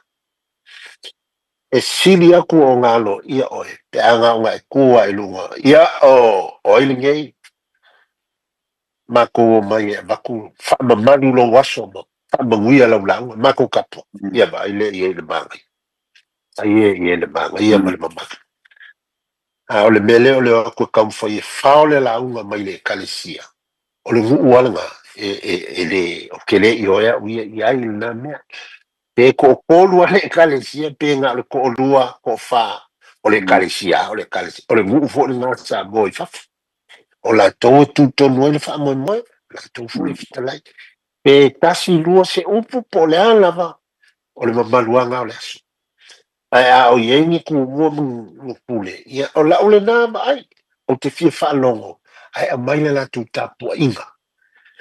e sili atu o galo ia oe pe a na ona e tu lava i luga. Ia o ai lenei, matou omai e avatu faamamalu lou aso ma Faamanuia lau lauga, matou tapuai. Ia vaai lea i ai i le manaia. Ai e i ai le manaia ma le mamalu. A o le mea lea o le o atu e taumafai e fao le lauga mai le Ekalesia, o le nuu lava lena, e le, ou te le ioe au ia i ai i lena mea. Pe toatolu lava le Ekalesia, pe na o le toalua, toafa, o le Ekalesia lava o le Ekalesia. O le nuu foi lena a Samoa i fafo. O latou e tu tonu ai le faamoemoe, o latou foi e fetalai. Pe tasi, lua se upu po o le a lava, o le mamaluaga o le aso. Ae a o i ai ni tumua ma ni pule, ia o lau lena vaai, ou te fia faalogo ae aumai le latou tapuaiga.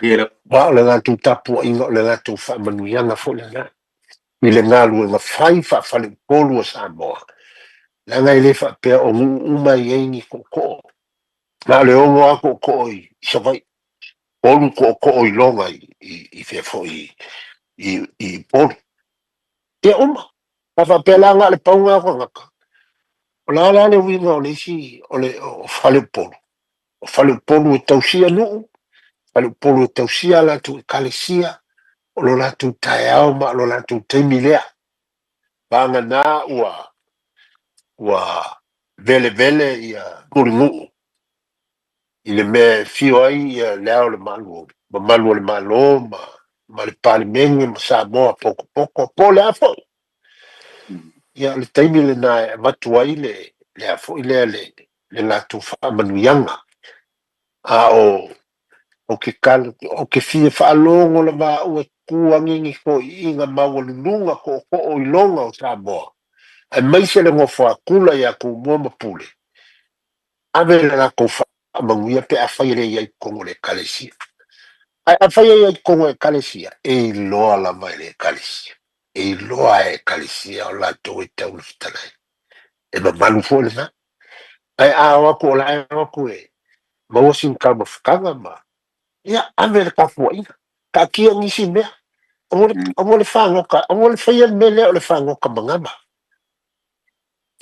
Aua o le latou tapuaiga o le latou faamanuiaga foi lena i le galuega fai faafaleupolu a Samoa, leaga e le faapea o nuu uma e i ai ni tootoo. Na o le 6 lava tootoo i Savaii, 3 tootoo i Loga i fea foi i Upolu. Ia uma. A faapea la na o le pau lena o tagata, o le a la le uiga o le isi o le o faleupolu? O faleupolu e tausia nuu, faleupolu e tausia a latou ekalesia, o lo latou taeao ma o lo latou taimi lea. Vagana ua velevele ia mulinuu i le mea e afio ai le Ao o le Malo, mamalu o le Malo ma le Palemene ma Samoa potopoto, po o le a foi. Ia, o le taimi lena e avatu ai le a foi lea le latou faamanuiaga. A o ou te fia faalogo lava au e tu agi ni toeaiina maualuluga tootoo i loga o Samoa, aemaise le nofo a kula ia Tumua ma Pule, ave le latou faamanuia pe afai e le i ai i totonu o le Ekalesia. Ae afai e i ai i totonu o le Ekalesia, e iloa lava e le Ekalesia. E iloa e Ekalesia o latou e tau le fetalai. E mamalu foi lena. Ae a o atu o la e o atu e maua sina taumafataga ma ia ave le tapuaiga. Taatia nisi mea. Aua le fagota, aua le faia le mea lea o le fagota manava.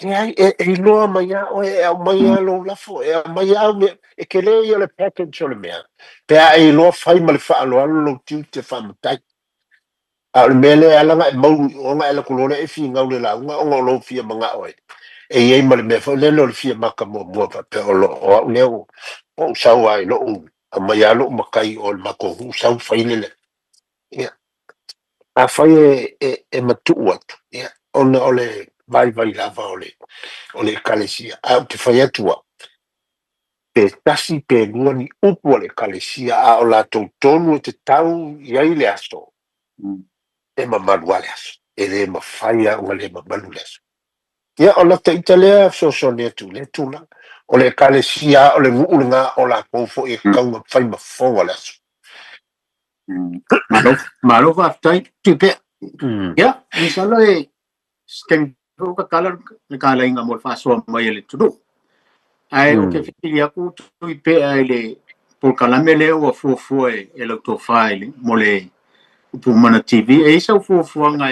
Leai, e iloa mai lava oe, e aumai lava lou lafo, e aumai lava au mea, e tele ia o le package o le mea, pe a e iloa fai ma le faaaloalo lou tiute faamatai. A o le mea lea e ala ona e maulu i o ona e alu atu loa lea e finau i le lauga ona o lou fia manao e i ai ma le mea foi lele o le fia maka muamua faapea o o au lea ua ou sau lava i lou, aumai lava lou matai o le matou nuu sau fai le ia. Afai e matuu atu, ia, ona o le vaivai lava o le Ekalesia. Ae ou te fai atu au, pe tasi pe lua ni upu a le Ekalesia, a o latou tonu e tatau i ai le aso, e mamalu lava le aso. E le mafai lava ona le mamalu le aso. Ia, o lata ita lea fesoasoani atu i lea tulaga. O le Ekalesia o le nuu lena o latou foi e tatau ona fai ma fofoga o le aso. Malo, malo faafetai. Tupe. Ia, masalo e se taimi foi ua tatala le talaiga mo le faasoa mai a le atunuu. Ae ou te fesili atu Tuipea i le polokalame lea ua fuafua e lau tofa mo le Upumana TV. E i ai sau fuafuaga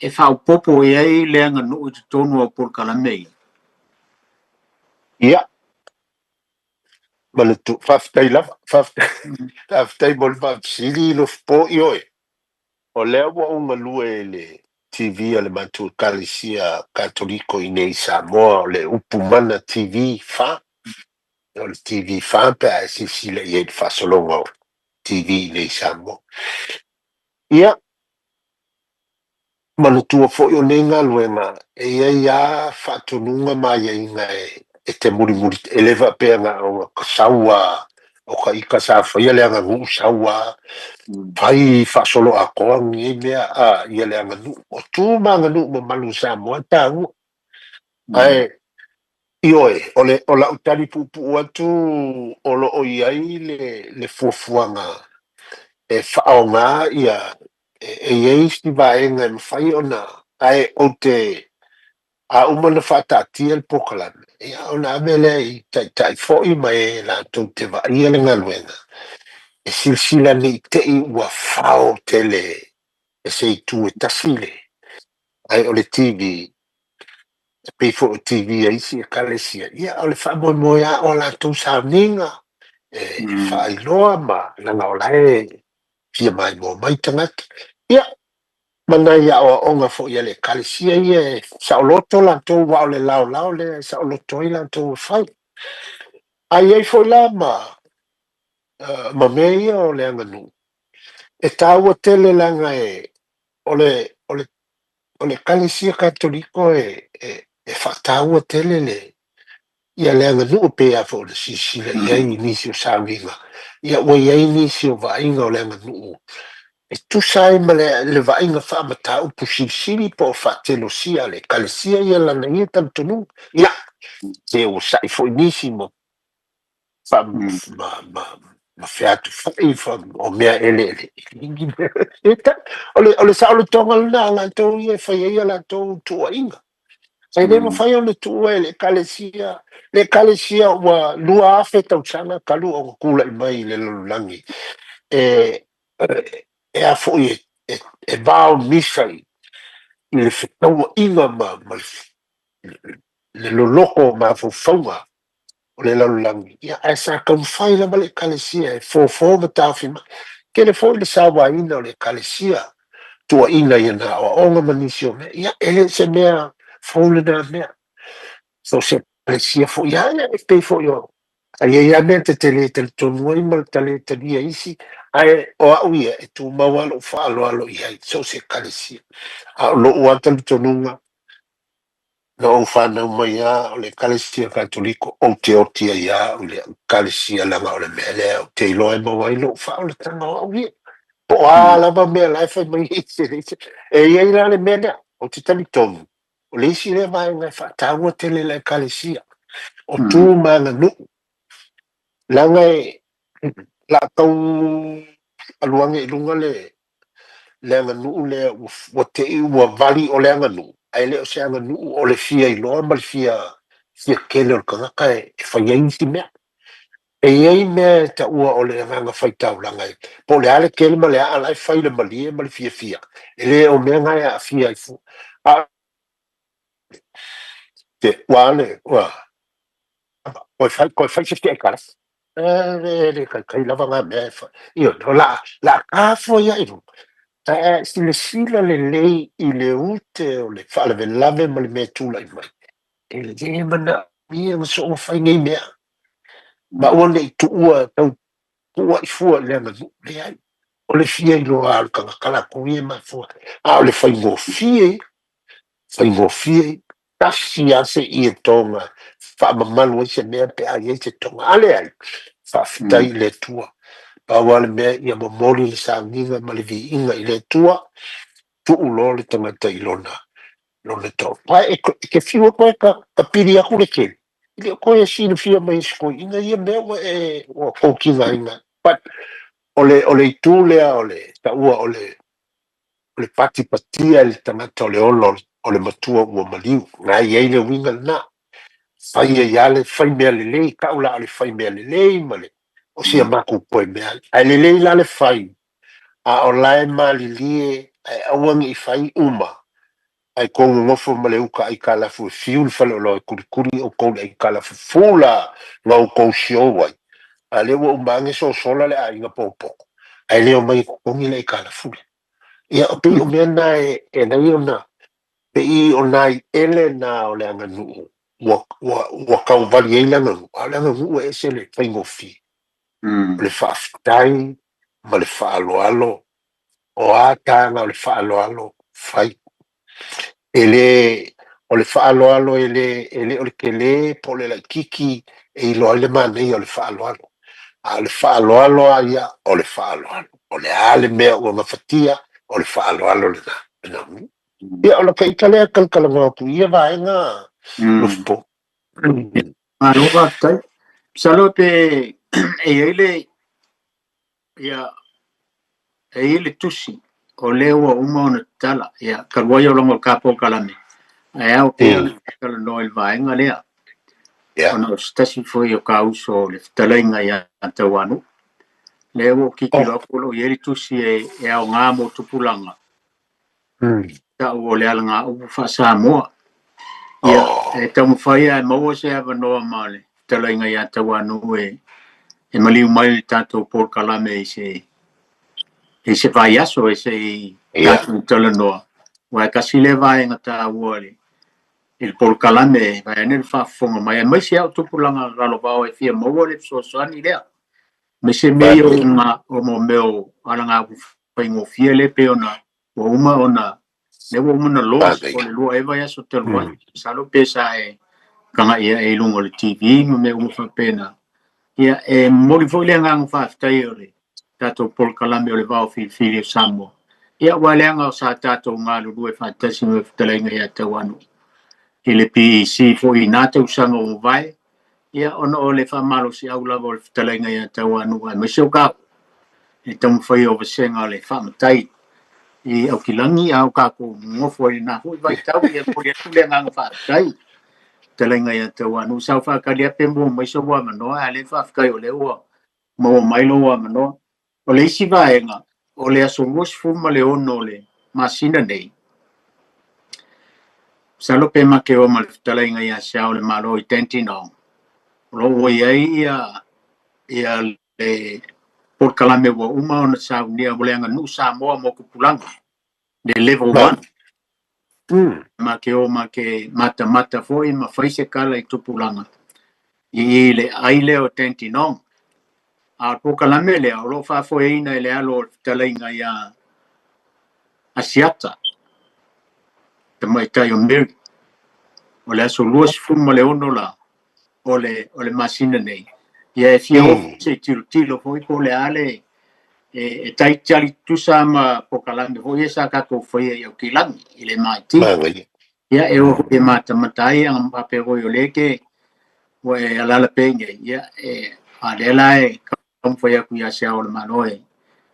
e faaopoopo i ai le aganuu i totonu o polokalame ia? Ia, manatu, faafetai lava, faafetai, faafetai mo le faafesili Lofipo. Ioe, o lea ua ou galue i le TV a le matou Ekalesia Katoliko i nei i Samoa, o le Upumana TV 4. O le TV 4 pe a e silasila i ai i le faasologa o TV i nei i Samoa. Ia, manatua foi o nei galuega e i ai lava faatonuga ma aiaiga e te mulimuli, e le faapea na ona ka sau lava o ka ita sa faia le aganuu sau lava fai faasolo atoa nei mea a ia le aganuu. O tu ma aganuu mamalu o Samoa e taua. Ae ioe, o lau tali puupuu atu o lo o i ai le fuafuaga e faaaoga ia e i ai isi vaega e mafai ona, ae ou te a uma ona faataatia le polokalame, ia ona ave lea i taitai foi ma e latou te vaaia le galuega, e silasila ne i te i ua fao tele e se itu e tasi le, ae o le TV, e pei foi o TV a isi ekalesia, ia o le faamoemoe lava o a latou sauniga, e faailoa ma leaga o la e fia maimoa mai tagata. Ia, ma nai aoaoga foi a le Ekalesia ia e saoloto latou, aua o le laolao lea e saoloto ai latou e fai. Ae i ai foi la ma mea ia o le aganuu, e taua tele leaga e o le Ekalesia Katoliko e faataua tele le ia le aganuu, pei lava foi ona silasila i ai i nisi o sauniga. Ia ua i ai nisi o vaaiga o le aganuu e tusa ai ma le vaaiga faamataupu silisili po o faatelosia a le Ekalesia ia lana ia talitonuga. Ia, se ua sa'i foi nisi ma ma featufai o mea eleele. O le saolotoga lena o latou ia e fai ai a latou tuuaiga. Ae le mafai ona tuua e le Ekalesia. Le Ekalesia ua 2000 tausaga talu ona tulai mai i le lalolagi e a foi e vaomisa i le fetauaiga ma le loloto o mafaufauga o le lalolagi. Ia, ae sa taumafai lava le Ekalesia e fofo ma taofi mai. Tele foi le sauaina o le Ekalesia, tuuaiina i ana aoaoga ma nisi o mea. Ia, e le o se mea fou lena mea. So se Ekalesia foi lava, e pei foi o a i ai lava mea ta te le talitonu ai ma ta le talia isi, ae o au ia e tumau lava lou faaaloalo i ai, so o se Ekalesia. A o lou lava talitonuga, na ou fanau mai lava o le Ekalesia Katoliko, ou te oti ai lava au i le Ekalesia, leaga o le mea lea ou te iloa e maua ai lou faaolataga o au ia. Po o a lava mea la e fai mai ai se isi. E i ai la le mea lea, ou te talitonu, o le isi lea vaega e faataua tele i le Ekalesia, o tu ma aganuu. Leaga e o le a tau alu ane i luga le aganuu lea ua te i ua vali o le aganuu, ae le o se aganuu o le fia iloa ma le fia fia tele o le tagata e fai ai isi mea. E i ai mea e taua o le agaga faitaulaga po o le a le tele ma le aa la e fai le malie ma le fiafia. E le o mea na e aafia ai fua. A te ua le ua toe fai se aitalafu. E le taitai lava na mea e fai. Ioe, o la ta fua ia i luga. Ae silasila lelei i le ute o le faalavelave ma le mea e tulai mai. E le manaomia ona soona fai nei mea. Ma aua ne i tuua tau tuuai fua i le aganuu. Leai. O le fia iloa o le tagata latou ia e mafua. A o le faigofie ia. Faigofie ia. Tasi lava se ietoga faamamalu ai se mea pe a i ai se toga. A leai, faafetai i le Atua. Pau lava le mea ia momoli le sauniga ma le viiga i le Atua, tuu loa le tagata i lona toafa. E te fiu e toe tapili atu le tele, e le o toe silafia mai e se toeaina ia mea ua e ua tou tigaina. But o le itu lea o le taua o le patipatia e le tagata o le ola o le matua ua maliu. Na i ai le uiga lena. Fai ai lava le fai mea lelei, tau la o le fai mea lelei ma le o sia matou toe mea. Ae lelei la le fai, a o la e malilie ae aua ne i fai uma. Ae tou nonofo ma le uta aitalafu e fiu le faleoloa e kulikuli outou le aitalafu fula na outou show ai. A lea ua uma ane sosola le aiga popoto. Ae le omai e totogi le aitalafu lea. Ia, o pei o mea na e lai ona pei o nai ele na o le aganuu ua tauvali ai le aganuu, a o le aganuu e ese le faigofie. O le faafetai ma le faaaloalo, o a taga o le faaaloalo fai. E le o le faaaloalo e le o le tele po o le laitiiti e iloa ai le manaia o le faaaloalo. A o le faaaloalo lava ia, o le faaaloalo. O le a le mea ua gafatia, o le faaaloalo lena. Ia, o la ita lea talatalanoa atu i ia vaega Lofipo. Malo faafetai. Masalo pe e i ai le ia e i ai le tusi o lea ua uma ona tatala. Ia, talu ai o logo o le polokalame, ae ao pea ona talanoa i le vaega lea. Ona o se tasi foi o kauso o le fetalaiga ia Tauanu. Lea ua ou tilotilo atu o lo o i ai le tusi e aoga mo tupulaga. Tau o le alagaupu faa-Samoa. Ia, e taumafai e maua se avanoa ma le fetalaiga ia Tauanu e maliu mai le tatou polokalame i se i se vaiaso e se i tatou talanoa, aua e tasi lea vaega taua i le polokalame vaeane le faafofoga mai, aemaise lava o tupulaga lalovaoa e fia maua le fesoasoani lea. Aemaise mea ia o mea o alagaupu faigofie lea pei ona ua uma ona lea ua uma ona launch o le 2 ea vaiaso talu ai. Masalo pe sa e tagai ae i luga o le TV ma mea uma faapena. Ia, e momoli foi le agaga faafetai o le tatou polokalame o le Vao Filifili o Samoa. Ia, aua leaga sa tatou galulue faatasi ma le fetalaiga ia Tauanu i le PEC foi i na tausaga ua mavae, ia, ona o le faamalosiau lava o le fetalaiga ia Tauanu aemaise o kākou e taumafai o vasega o le faamatai i Aukilagi a o kākou nonofo ai i lena foi vaitau. Ia, momoli atu le agaga faafetai fetalaiga ia Tauanu. Sa ou faatali lava pe maua mai sou avanoa, a o lea faafetai o lea ua maua mai lou avanoa. O le isi vaega, o le aso 26 o le masina nei, masalo pe ma te o ma le fetalaiga ia Se Ao o le Malo i Dandenong, o lo o ua i ai ia le polokalame ua uma ona saunia mo le aganuu Samoa mo tupulaga, le level 1. Ma te o ma te matamata foi ma fai se tala i tupulaga i le ai lea o Dandenong. A o le polokalame lea o lo o faafoeina e le alo o le fetalaiga ia Asiata, tamaitai o Mary. O le aso 26 la o le masina nei. Ia e fia o se i tilotilo foi po o le a le e taitali tutusa ma polokalame foi ia sa tatou faia i Aukilagi i le MIT. Ia e o foi e matamata ai aga faapea foi o lea ke ua e alaala pea i nei. Ia e a lea la e taumafai atu ia Se Ao o le Malo e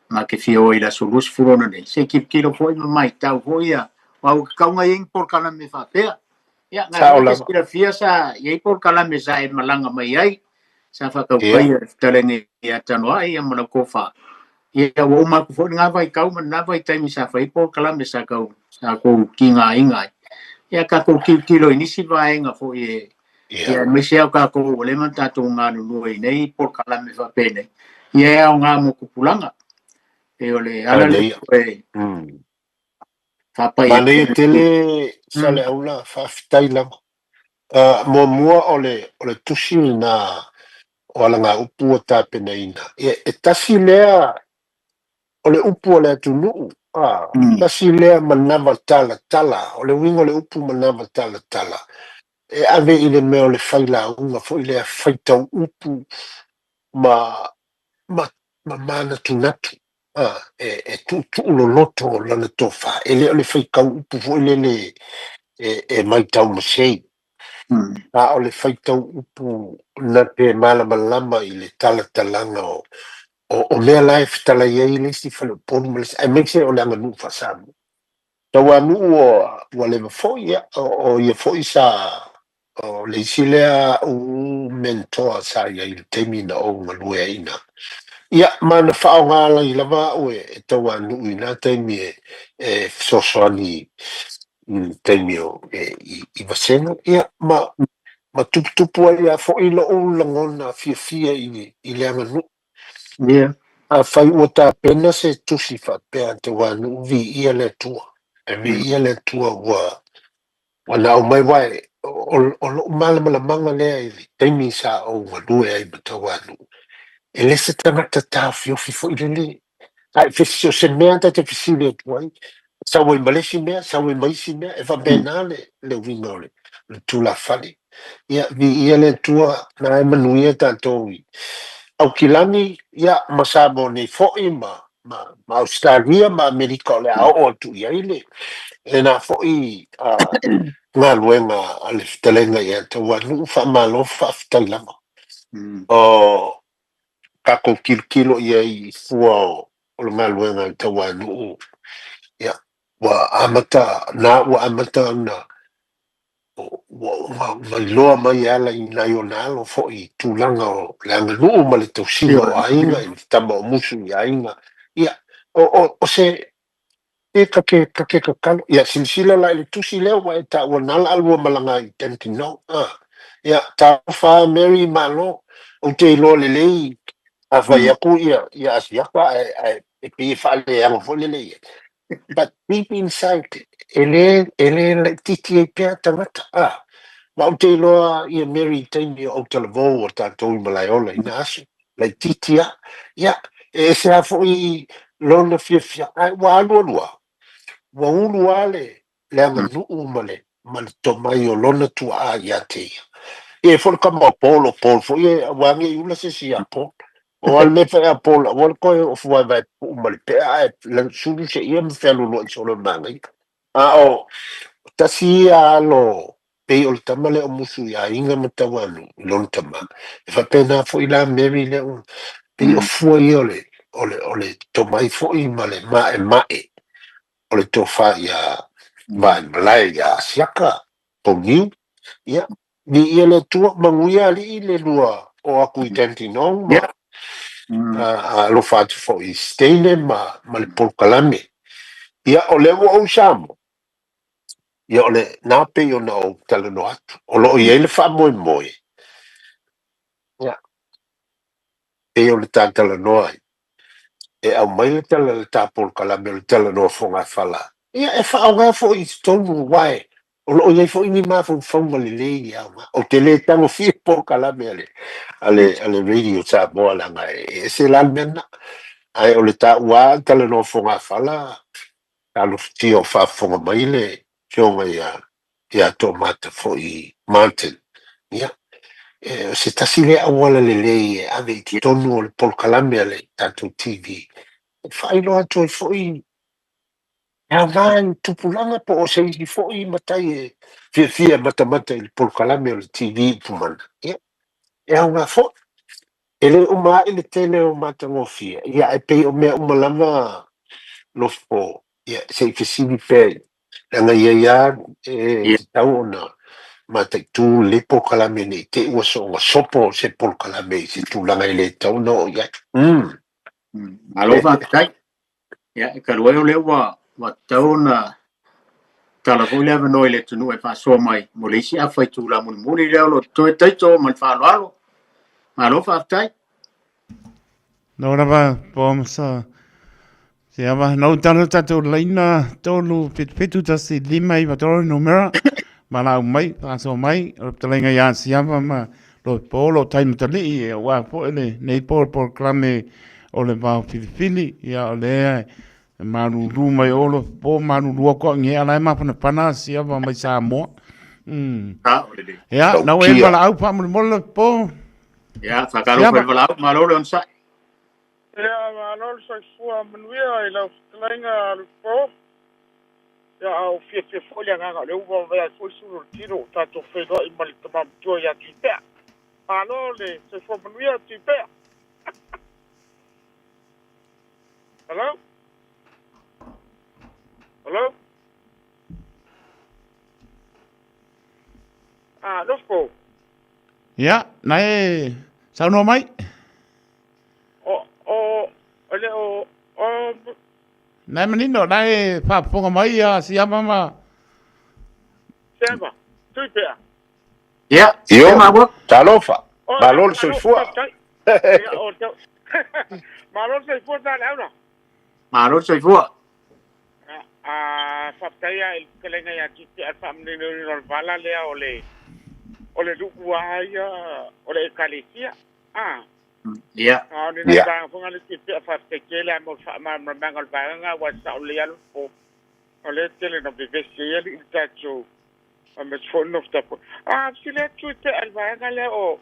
ma te fia o i le aso 26 nei. Se i tilotilo foi ma maitau foi ia aua ua tatau ona i ai ni polokalame faapea. Ia, na Sao foi te lava. silafia sa i ai polokalame sa e malaga mai ai, sa faataufaia le fetalaiga ia Tanoai ia ma lau tofa. Ia, ua uma atu foi lena vaitau ma lena vaitaimi sa fai ai polokalame sa tau sa tou tigaina ai. Ia, tatou tilotilo i nisi vaega foi e ia aemaise lava o tatou ua leva ona tatou galulue i nei polokalame faapenei, ia e aoga mo tupulaga. E o le ala lea Manaia. e faapai atu Manaia ai. tele Saleaula, faafetai lava. Muamua o le tusi lena o alagaupu ua tapenaina. Ia, e tasi lea o le upu a le atunuu, tasi lea manava talatala. O le uiga o le upu manava talatala, e ave i le mea o le failauga foi lea, faitau upu ma ma ma manatunatu, e tuutuu loloto lana tofa. E le o le faitau upu foi lele e matau masei, a o le faitau upu na te malamalama i le talatalaga o mea la e fetalai ai le isi faleupolu ma le isi, aemaise o le aganuu faa-Samoa. Tauanuu ua leva foi, ia, o ia foi sa o le isi lea a'u mentor sa i ai i le taimi na ou galue ai i ina. Ia, ma na faaaoga ai lava a'u e Tauanuu i na taimi e fesoasoani i le taimi o i vasega. Ia, ma tuputupu ai lava foi lo'u lagona fiafia i le aganuu. Afai ua tapena se tusi faapea a Tauanuu, viia le Atua. E viia le Atua ua na aumai, aua o lo'u malamalamaga lea i le taimi sa ou galue ai ma Tauanuu, e le se tagata taofiofi foi lele. Ae o se mea ta te fesili atu ai, sau ai ma le isi mea, sau ai ma isi mea, e faapena le uiga o le tulafale. Ia, viia le Atua, na e manuia tatou i Aukilani, ia, ma Samoa nei foi, ma Ausetalia ma Amerika o le a oo atu i ai lena foi galuega a le fetalaiga ia Tauanuu. Faamalo, faafetai lava. O tatou tilotilo i ai i fua o le galuega a le Tauanuu, ia, ua amata na ua amata ona ua iloa mai e ala i nai ona alo foi i tulaga o le aganuu ma le tausiga o aiga, i le tama o musu i aiga. Ia, o se e ta te tatalo. Ia, silasila la i le tusi lea ua e taua na la lua malaga i Dandenong. Ia, talofa Mary, malo. Ou te iloa lelei a fai atu ia Asiata ae E pei e faaleaga foi lele i ai. But deep inside, e le laitiiti ai pea tagata. Ma ou te iloa ia Mary i taimi o autalavou o tatou i Malaeola i na aso. Laitiiti lava. Ia, e ese lava foi lona fiafia, ae ua alualua, ua ulu lava le aganuu ma le tomai o lona tuaa ia te ia. Ia e foi le kama o Paul, o Paul foi e aua ne i ula se isi ia Paul. O a le mea fai a Paul, aua le toe ofu vaevae pupuu ma le pea ae sulu se ia ma fealualuai solo i le magaia. A o tasi ia alo pei o le tama lea o musu i aiga ma tauanuu i lona tama. E faapena foi la Mary lea ua pei o fua ia o le tomai foi ma le maemae o le tofa ia Vaimalae ia Asiata Pauniu. Ia, viia le Atua, manuia alii le lua o aku i Dandenong ma alofa atu foi i Steine ma le polokalame. Ia, o lea ua ou Samoa, ia o le na pei ona ou talanoa atu. O loo i ai le faamoemoe, ia, pei o le tatalanoa ai. E aumai le tala le ta polokalame o le talanoa fogafala. Ia, e faaaoga foi i totonu uae o loo i ai foi ni mafaufauga lelei e aoga. Ou te le tagofia polokalame a le Radio Samoa leaga e ese la le mea lena. Ae o le taua talanoa fogafala, talofatia o faafofoga mai le afioga ia Toomata foi Martin. Ia, e, o se tasi lea auala lelei e ave i totonu o le polokalame a le tatou TV. E faailoa atu ai foi e aoga i tupulaga po o se isi foi matai e fiafia e matamata i le polokalame o le TV upumana. Ia, e aoga foi. E le uma ai le tele o matagofie. Ia, e pei o mea uma lava lofo. Ia, se i fesili pea leaga ia ia e tatau ona mataitu le polokalame nei te i ua soona sopo se polokalame i se tulaga e le tatau ona oo i ai. Malo faafetai. Ia, e talu ai o lea ua tatau ona tala foi le avanoa i le atunuu e faasoa mai mo le isi afa itula mulimuli lea o lo o totoe taito ma le faaaloalo. Malo faafetai. No lava po masa se ava no tala tatou laina 3771593 numera ma lau mai faasoa mai o le fetalaiga ia Siava ma lo po lo tai matalii e ua foi le nei po polokalame o le vao filifili ia o lea e malulu mai o lo po malulu atu au nge ala e mapanapana Siava mai Samoa. Ah, o lelei. Ia, Tautia. nau e valaau faamolemole lo po. Ia, faatalofa i le valaau, malo le onosai. Ia, malo le soifua manuia i lau fetalaiga Lupo. Ia, a o fiafia foi le agaga o lea ua vaai ai foi sulu o le tino o tatou feiloai ma le tama matua ia Tuipea. Malo le soifua manuia Tuipea. Hello? Hello? Ah, Lupo. Ia, na e saunoa mai. O, le o, Na e manino, na e faafofoga mai ia Siama ma Sema, Tuipea. Ia, Io, e maua. talofa. O, Malo le soifua. Faafetai. Ia, o, tau. Malo le soifua sa le auna. Malo le soifua. A faafetai a i le fetalaiga ia Tuipea le faamaninoina o le vala lea o le nuu a ia o le ekalesia. Ah, a o le nai vaega foi le Tuipea faafetai tele a mo le faamalamalamaga o le vaega ua sao lelei lava po. O lea tele na vevesi ai alii le tatou a me foi no tapo. A sile atu i te le vaega lea o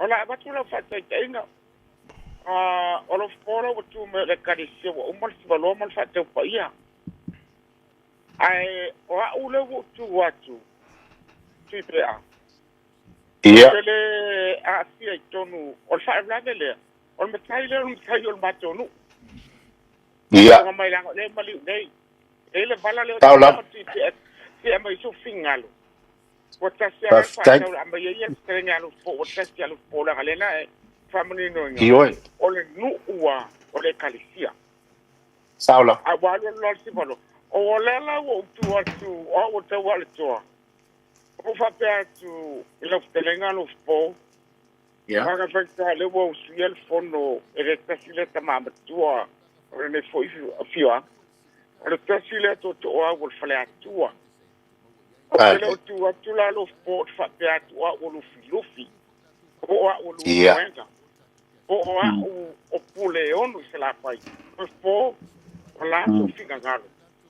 la avatu lau faataitaiga. A o lo fola ua tu mai o le ekalesia ua uma le sivaloa ma le faataupaia. Ae o au le ua ou tu atu Tuipea. Te le aafia i totonu o le faalavelave lea. O le matai lea o le matai o le matou nuu. Faafofoga mai leaga o lea e maliu nei. E i ai le vala lea o Sao lava. Tuipea se aumai sou finagalo. Ua tasi lava le Faafetai. faatau le aumai ai ia le fetalaiga ia Lupo, ua tasi ia Lupo leaga lea na e faamaninoina. Ioe. O le nuu a o le ekalesia. Sao lava. A ua alu alu loa le sivalo. O lea la ua ou tu atu, o au ua tau le toa. Ua ou faapea atu i lau fetalaiga Lupo, Aga faita lea ua usuia le fono e le tasi le tama matua. O lenei foi afioaga. O le tasi lea tootooau o le Faleatua. Ou te le o tu atu la Alofa ou te faapea atu o au o Lufilufi, po o au o Lumoega, po o au o Puleono i Salafai. Alofa, o la sou finagalo.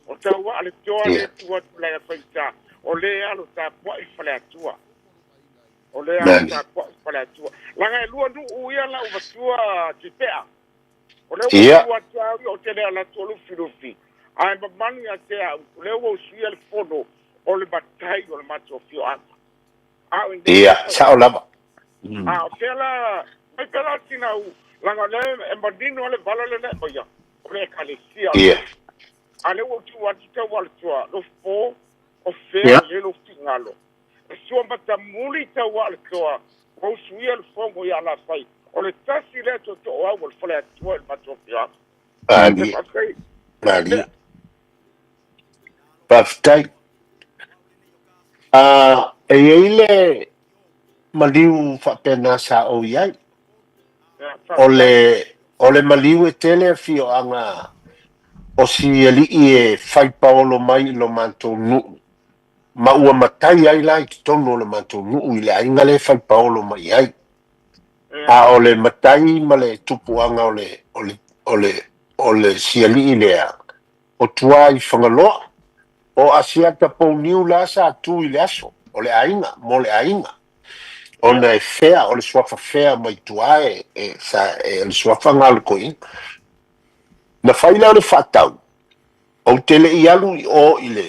O tau a le toa lea tu atu la faigata, o lea alo tapuai i le Faleatua. O lea alo tapuai i le Faleatua. Leaga e lua nuu ia lau matua Tupea. O lea ua tu atu au ia ou te le alu atu o Lufilufi, ae mamalu ia te au, o lea ua usuia le fono o le matai o le matou afioaga. A o i Ia, sao lava. A o fea la, mai pea la sina u, leaga o lea e manino lava le vala lea na e aumaia, o le Ekalesia. A o lea ua ou tu atu tau Alatoa, Lofo, o fea o i ai lou finagalo? E sua matamuli tau Alatoa, ua usuia le fono i Alafai. O le tasi lea tootooau o le Faleatua i le matou afioaga. Malie. Faafetai. Malie. Faafetai. Ah, e i ai le maliu faapena sa ou i ai. O le, o le maliu e tele afioaga o si alii e fai paolo mai i lo matou nuu ma ua matai ai la i totonu o le matou nuu i le aiga lea e fai paolo mai i ai. A o le matai ma le tupuaga o le, o le, o le, o le sialii lea, o tua i Fagaloa. O Asiata Pouniu la sa tu i le aso o le aiga, mo le aiga. Ona e fea, o le suafa fea mai tua e, e, sa, e, o le suafa na o le toeaina. Na fai lea o le faatau, ou te le i alu i o i le,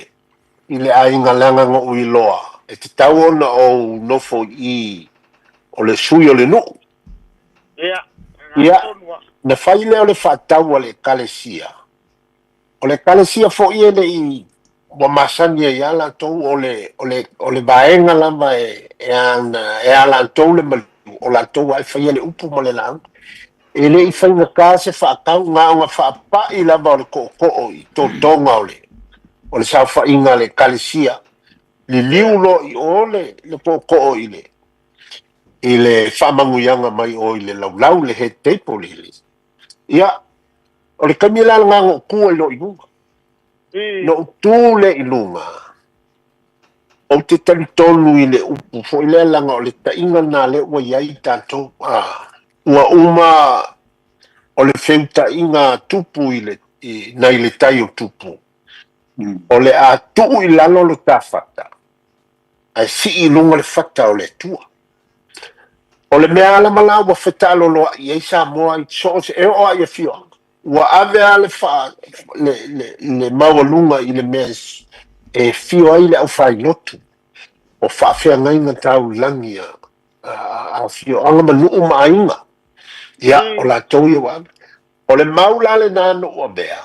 i le aiga leaga na ou iloa e tatau ona ou nofo i i o le sui o le nuu. Ia, na fai lea o le faatau a le Ekalesia. O le Ekalesia foi e le i ua masani ai lava latou o le, o le, o le vaega lava e, e ana, e a latou le maliu, o latou lava e faia le upu ma le lauga. E le i faigata se faatau, na ona faapai lava o le tootoo i totoga o le, o le saofaiga a le Ekalesia, liliu loa i o le, le tootoo i le, i le faamanuiaga mai o i le laulau, le head table i le, ia, o le taimi la lena na ou tu ai loa i luga. Na ou tu lea i luga, ou te talitonu i le upu foi lea leaga o le taiga lena lea ua i ai tatou, a, ua uma o le feutaiga a Tupu i le, i, nai le tai o Tupu, o le a tuu i lalo lo ta fata, ae sii i luga le fata o le Atua. O le mea lava la ua fetaaloloai ai Samoa i so o se, e oo lava i afioaga, ua ave lava le, faa, le, le, le maualuga i le mea e fio ai le aufailotu o faafeagaiga taulagi a, a, a afioaga ma nuu ma aiga. Ia, o latou ia ua ave. O le mau la lena na ou avea,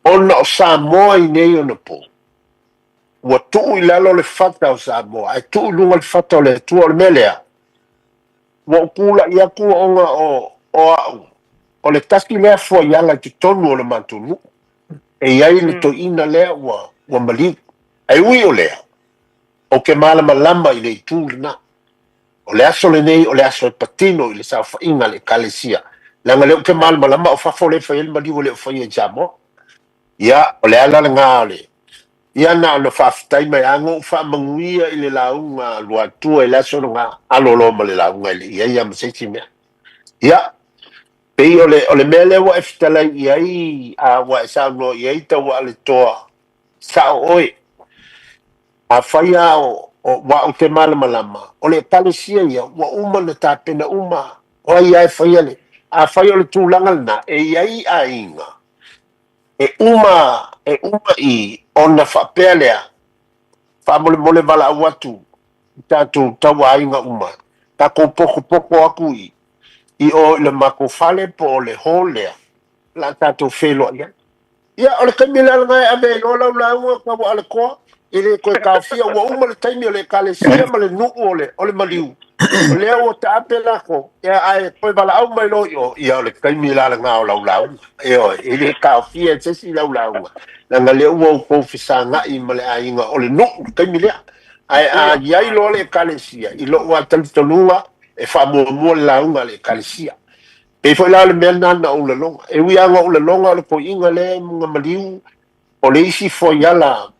ona o Samoa i nei ona po, ua tuu i lalo le fata o Samoa, ae tuu i luga le fata o le Atua. O le mea lea, ua ou tulai atu ona o, o au, o le tasi lea fuaiala i totonu o le matou nuu, e i ai le toeaina lea ua, ua maliu. Ae ui o lea, ou te malamalama i le itu lena. O le aso lenei, o le aso e patino i le saofaiga a le Ekalesia, leaga o lea ou te malamalama o fafo lea e fai ai le maliu e le o faia i Samoa. Ia, o le ala lena o le, ia na ona faafetai mai lava na ou faamanuia i le lauga a Luatua i le aso lena, alo loa ma le lauga e le i i ai lava ma se isi mea. Ia, pei o le, o le mea lea ua e fetalai i ai, a ua e saunoa i ai Tauaaletoa, sao oe. Afai lava o, o, aua ou te malamalama, o le Ekalesia ia, ua uma ona tapena uma, o ai lava e faia le, afai o le tulaga lena, e i ai aiga, e uma, e uma i ona faapea lea, faamolemole valaau atu i tatou tauaiga uma, tatou potopoto atu i, i o i le matou fale po o le hall lea, o le a tatou feiloai ai. Ia, o le taimi la lena e ave ai loa lau lauga Tauaaletoa, e le toe taofia, ua uma le taimi o le Ekalesia ma le nuu o le, o le maliu, o lea ua taape latou, ia, ae toe valaau mai loa i o, ia, o le taimi la lena o lau lauga. Ioe, e le taofia e se isi lau lauga, leaga lea ua outou fesagai ma le aiga o le nuu i le taimi lea. Ae a i ai loa le Ekalesia, i lou lava talitonuga, e faamuamua le lauga a le Ekalesia. Pei foi la o le mea lena na ou laloga. E ui lava ina ou laloga o le toeaina lea e maliu, o le isi foiala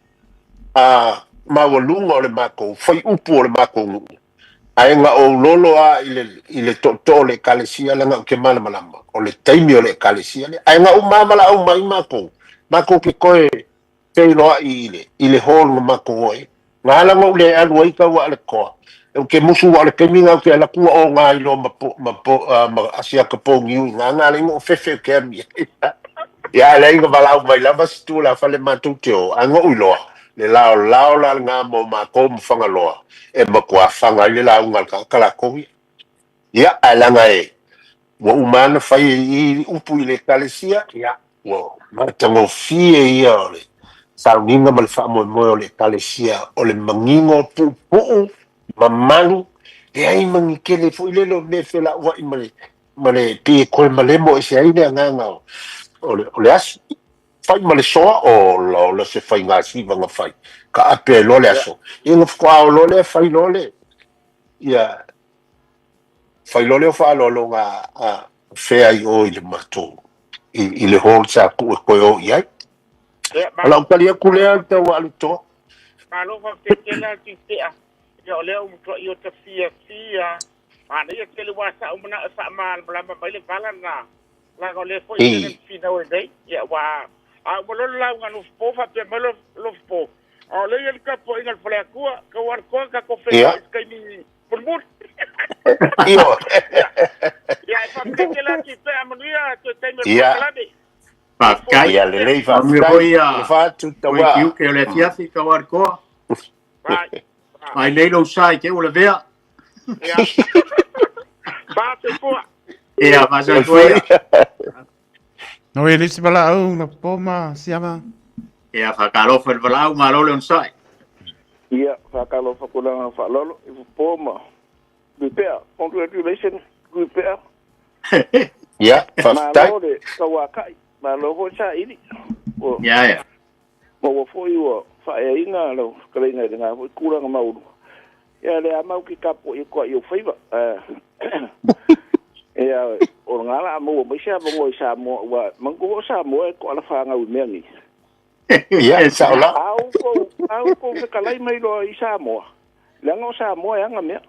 a maualuga o le matou faiupu o le matou nuu, ae na ou lolo lava i le, i le tootoo o le ekalesia leaga ou te malamalama o le taimi o le ekalesia lea. Ae na uma lava valaau mai matou, matou te toe feiloai i le, i le hall na matou o ai. Na ala ona ou le alu ai tau aa le toa, ou te musu aua o le taimi lena ou te alu atu ua oga ai loa ma po, ma po, ma asiata pouniu i ina, na ala ai ona ou fefe ou te alu i ai. Ia ae leai na valaau mai lava si tulafale matou te o, ae na ou iloa, le laolao la lena mo matou ma Fagaloa e matua faga ai le lauga a le tagata latou ia. Ia, ae leaga e, ua uma lava ona fai i i upu i le Ekalesia, ia, ua matagofie ia o le sauniga ma le faamoemoe o le Ekalesia, o le manino puupuu, mamalu, leai ma ni tele foi lele o mea e felauai ma le, ma le, pei e toe malemo ese ai le agaga o, o le, o le aso. Fai ma le soa, ola, ola se faiga siva na fai, taape ai loa le aso. Ia ona faatoa oo loa lea fai loa le, ia, fai loa lea o faaaloaloga a fea i o i le matou, i le hall sa tuu e toe o i ai. O lau tali atu lea tau alu toa. Malo faafetai tele lava Tuitea. Ia o lea ua matuai ota fiafia. Manaia tele aua sa ou manao e faamalamalama mai le vala lena. Leaga o lea foi e tele finau ai nei. Ia aua a uma loa le lauga a Nofopo faapea mai loa Nofopo, a o lea e i ai le tapuaiga a le Faleatua, tau alu toa tatou feiloai i se taimi mulimuli. Ioe. Ia e faafetai tele atu i pea manuia toe taimi o le polokalame. Faafetai. Ia lelei Manuia faafetai. foi Le fatu koe tauā. tiute o le afiafi tau alu toa. Bye. Mai lei lou sa i te ua lavea. Ia. Ba soifua. Ia, faasoifua ia. No e le isi valaau la po ma siama. Ia, faatalofa i le valaau, malo le onosai. Ia, faatalofa atu le agaga faaaloalo i Fofo ma Tuipea. Congratulations Tuipea. Ia, faafetai. Malo le tauakai, malo foi le saili. Ua Ia, ia. maua foi ua faaeaina lau fetalaiga i lena foi tulaga maualuga. Ia, lea lava matou te tapuai atu ai i ou faiva. Ia, o lena o le a maua mai se avanoa i Samoa, aua manatua foi o Samoa e toala fanau i mea nei. Ia, sao la. A outou fetalai mai loa i Samoa, leaga o Samoa e ana mea.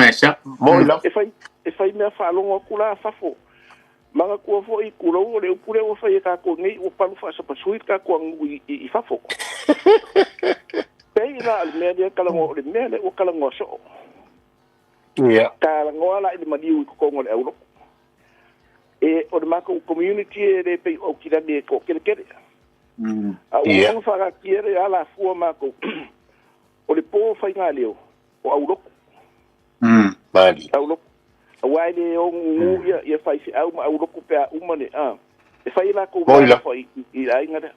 E sao. Moi lava. E fai mea faalogo atu la fafo. Manatua foi, tulou, o le upu lea ua fai e tatou nei, ua palu faasapasui le tatou aganuu i fafo. Pei la o le mea lea e talanoa, o le mea lea ua talanoa soo. Ia. Talanoa la i le maliu i totonu o le aulotu. E, o le matou community e le pei o Aukilani e toateletele. A ua uma ona faataatia le alafua matou, o le po faigaleo o aulotu. Mali. Aulotu. Aua e le ogugu ia faifeau ma aulotu pe a uma le, a. E fai e latou mea alofa i le aiga lea.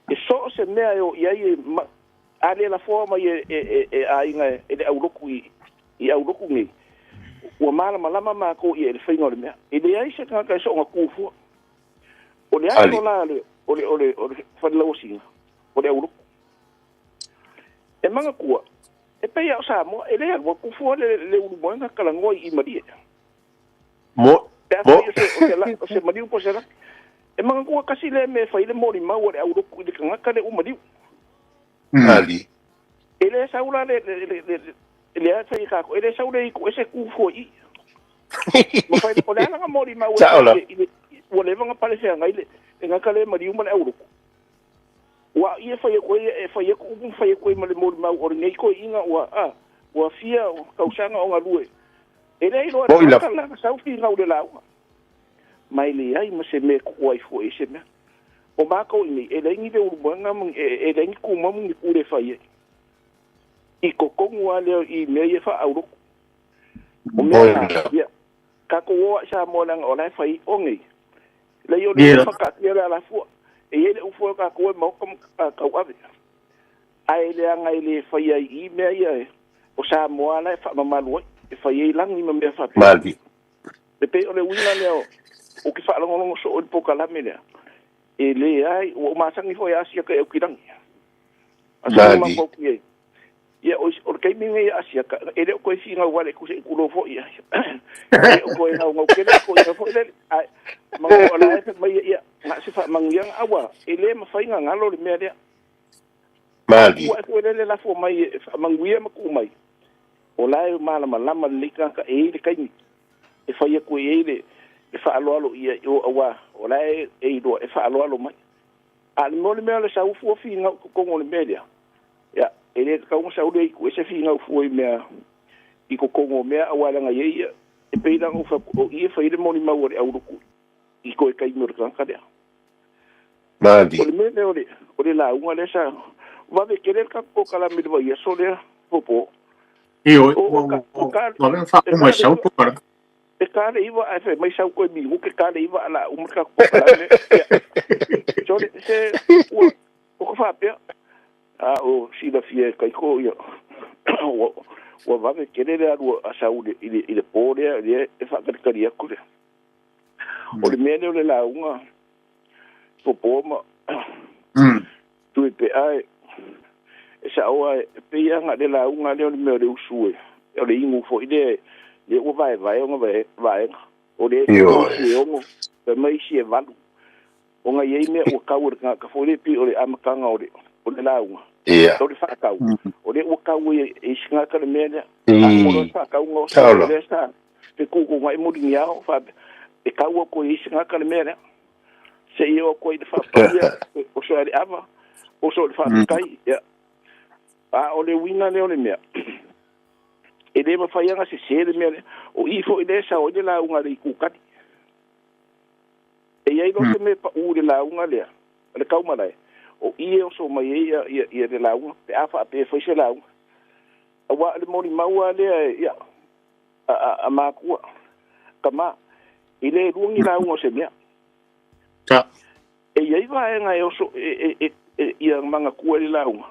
E so o se mea e o i ai e ma, a le lafoa mai e aiga e le aulotu i aulotu nei, ua malamalama matou i le faiga o le mea. E leai se tagata e soona tu fua. O le aso la o le fale lauasiga, o le aulotu. E manatua, e pei lava o Samoa, e le alu atu fua le ulumoega talanoa i Malie. Mo, Pe a fai o se maliu po o se laki. E manatua tasi lea mea e fai le molimau a le aulotu i le tagata lea ua maliu. Ali. E le sau la le, lea e fai e kākou, e le sau le itu ese tu fua i i. Ma fai, o le a lana molimau e fai i le, ua leva ona pale feagai le tagata lea e maliu ma le aulotu. Ua ia fai atu ai, e fai atu upu ma fai atu ai ma le molimau o lenei toeaina ua, a, ua fia tausaga o galue. E le iloa e le tagata lana sau finau i le lauga. Ma e leai ma se mea e tuua ai fua i se mea. O matou i nei, e leai ni leulumoega ma ni, e leai ni tumau ma ni pule e fai ai. I totonu lava lea i mea ia faa-aulotu. O mea na, ia, tatou o lava i Samoa leaga o la e fai o nei. Leai o lea ua faataatia le alafua. E i ai le upu a tatou e maota ma tauave. Ae leaga e le faia ai i i mea ia o Samoa la e faamamalu ai, e fai ai lagi ma mea faapea. Mali. E pei o le uiga lea ou te faalogologo soo i le polokalame lea. E leai, ua ou masani foi e asia kai aukilagi. Asali Mali. matou ki ai. Ia o o le taimi lenei asia e le o toe finau vale ku se kulo foi ia. E le o toe gaugau tele ko ia foi lele. Ai manu o la e mai ia na se faamanuiaga aua e le mafai ona galo le mea lea. Malie. Ua e lele lafo mai e faamanuia ma tuu mai. O la e malamalama lelei tagata e i ai le taimi e fai atu i ai le faaaloalo ia i o aua o la e iloa e faaaloalo mai. A o le mea o le sau fua finau i totonu o le mea lea, ia, e le tatau ona sau le itu ese finau fua i mea i totonu o mea aua leaga e i ai ia, e pei la ona ou fai atu, o i e fai ai le molimau a le aulotu i toe taimi o le tagata lea. Malie. O le mea lea o le, o le lauga lea sa vave tele le tatou polokalame i le vaiaso lea, Popo. Ioe, O, ua o, ka, o ua ka, ua vave ona e faauma ta e le sau iva, polokalame. e ta le iva ae fai mai sau toe minute ta le iva ae o le a uma le tatou polokalame. Ia, sole, se, ua, ua ka faapea, a o silafia e Kaiko, ia, ua, ua vave tele le alu a sau i le, i le po lea, lea e faatalitali atu lea. O le mea lea o le lauga, Popo ma Tuipea e, e sao lava, e pei lava na o le lauga lea o le mea o le usu e, o le inu foi lea, lea ua vaevae ona vaega. O lea e fai mai Ioe. isi e 6, fai mai isi e 8. Ona e i ai mea ua tau e le tagata foi lea pei o le amataga o le, o le lauga, Ia. o le faatau. O lea ua tau e isi tagata le mea lea. A uma loa le I. faatauga oso Sao loa la. lea sa fetuutuunai muliniao faapea e tau atu e isi tagata le mea lea. Seia oo atu ai i le faapaia, oso ai le ava, oso i le faafetai. Ia. A o le uiga lea o le mea, e le mafai lava ona sese le mea lea. O i foi lea e sao ai le lauga a le Itu Kali. E i ai loa se mea e pau i le lauga lea, o le taumalae, o i e oso mai ai ia, ia, ia le lauga, pe a faapea e fai se lauga. Aua o le molimau lava lea, ia, a, a, a matua, tama, e le lua ni lauga o se mea. Sa. E i ai vaega e oso e, e, e, e ia manatua i le lauga,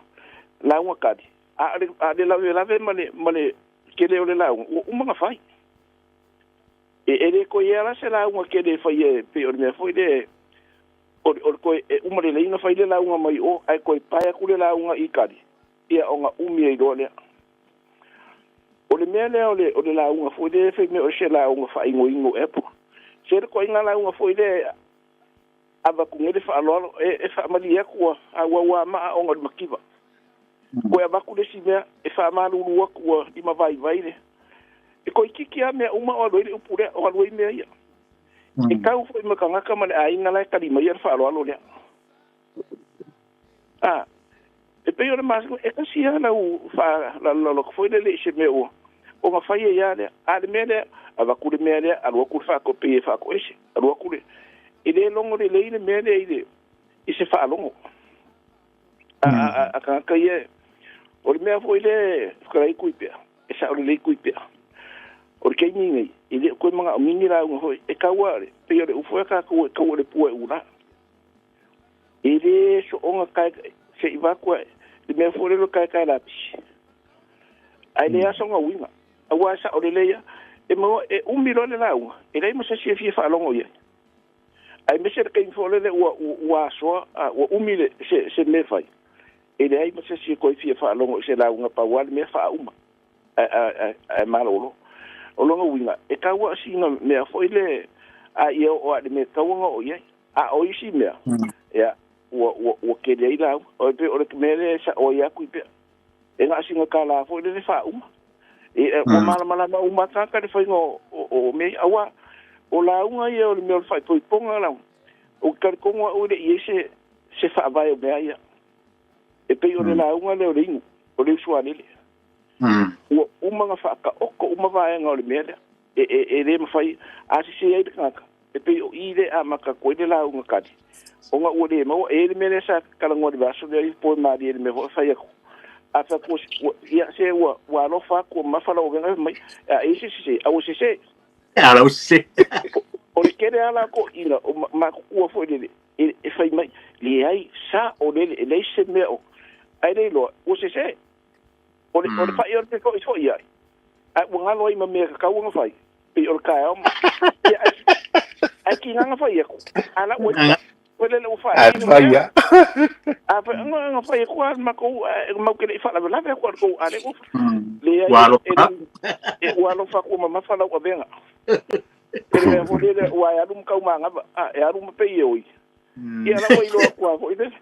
lauga kali, a o le, a o le lavelave ma le, ma le tele o le lauga, ua uma ona fai. E, e le toe i ai la se lauga tele e fai e pei o le mea foi lea, o le, o le toe, e uma lelei ona fai le lauga mai o, ae toe pae atu le lauga i kali, ia ona umi ai loa lea. O le mea lea o le, o le lauga foi lea fai mea o se lauga faaigoigo ea po. Se le ituaiga lauga foi lea avatu nei le faaaloalo e, e faamalie atu ua a ua ua maa ona o le mativa. Koe avatu le isi mea e faamalulu atu ua limavaivai le. E toeitiiti lava mea uma o alu ai le upu lea, o alu ai mea ia. E tau foi ma tagata ma le aiga la e tali maia le faaaloalo lea. A, e pei o le masina, e tasi lava lau faalalolalo atu foi lele i se mea ua ona fai ai lava lea. A o le mea lea, avatu le mea lea, alu atu le faatope e faatoese, alu atu le... E le logo lelei le mea lea i le, i se faalogo a, a, a, a tagata ia. O le mea foi lea e fetalai Tuipea, e sao lelei Tuipea. O le taimi lenei, e le o toe manaomia ni lauga foi, e tau lava, pei o le upu foi a tatou e tau o le pua e ula. E le soona tae se i vaku ae le mea foi lele o taetae lapisi. Ae le asa ona uiga. Aua e sao lelei lava, e maua e umi loa le lauga, e leai ma se isi e fia faalogo i ai. Aemaise le taimi foi lele ua ua asoa, ua umi le se se mea e fai, e leai ma se isi e toe fia faalogo i se lauga pau lava le mea faauma ae ae ae malolo. O lona uiga, e tau lava sina mea foi le a ia oo lava i le mea e tatau ona oo i ai. A o isi mea, ia, ua, ua, ua tele ai lauga. O e pei o le mea lea e sao ai atu i pea. E na o sina tala foi lele faauma. E, ua malamalama uma tagata i le faiga o, o, o mea ia. Aua, o lauga ia o le mea o le faaipoipoga lauga. Ou te talitonu au e le i i ai se, se faavae o mea ia. E pei o le lauga lea o le inu, o le usualele. Ua uma ona faataoto uma vaega o le mea lea. E, e, e le mafai, a sese ai le tagata, e pei o i lea e amata atu ai le lauga kali, ona ua le maua. E i ai le mea lea sa talanoa i le vaiaso lea i le po e malie i le mea foi e fai atu. A fai atu, ua, ia, se ua, ua alofa atu, ua mamafa lau avega, fai mai, a e i ai se sese, a ua sese. A la ua sese. O le tele lava la toeaiina, o matutua foi lele, e, e fai mai, leai, sao lele, e leai se mea o, ae le iloa, ua sese. O le, o le fai o le fefoifo'i ai, ae ua galo ai ma mea e tatau ona fai, pei o le taeao ma, ia, ae, ae tiga na fai atu, a la ua Foi le ua Ae faaili fai mea. lava. A fai nga fai atu lava le matou ae matou te le i faalavelave atu a le tou a le ua leai Ua e alofa le e ua alofa atu ua mamafa lau avega. E le mea foi lele ua e alu ma taumanava a e alu ma pei e oi. Ia la ua iloa atu lava foi lele.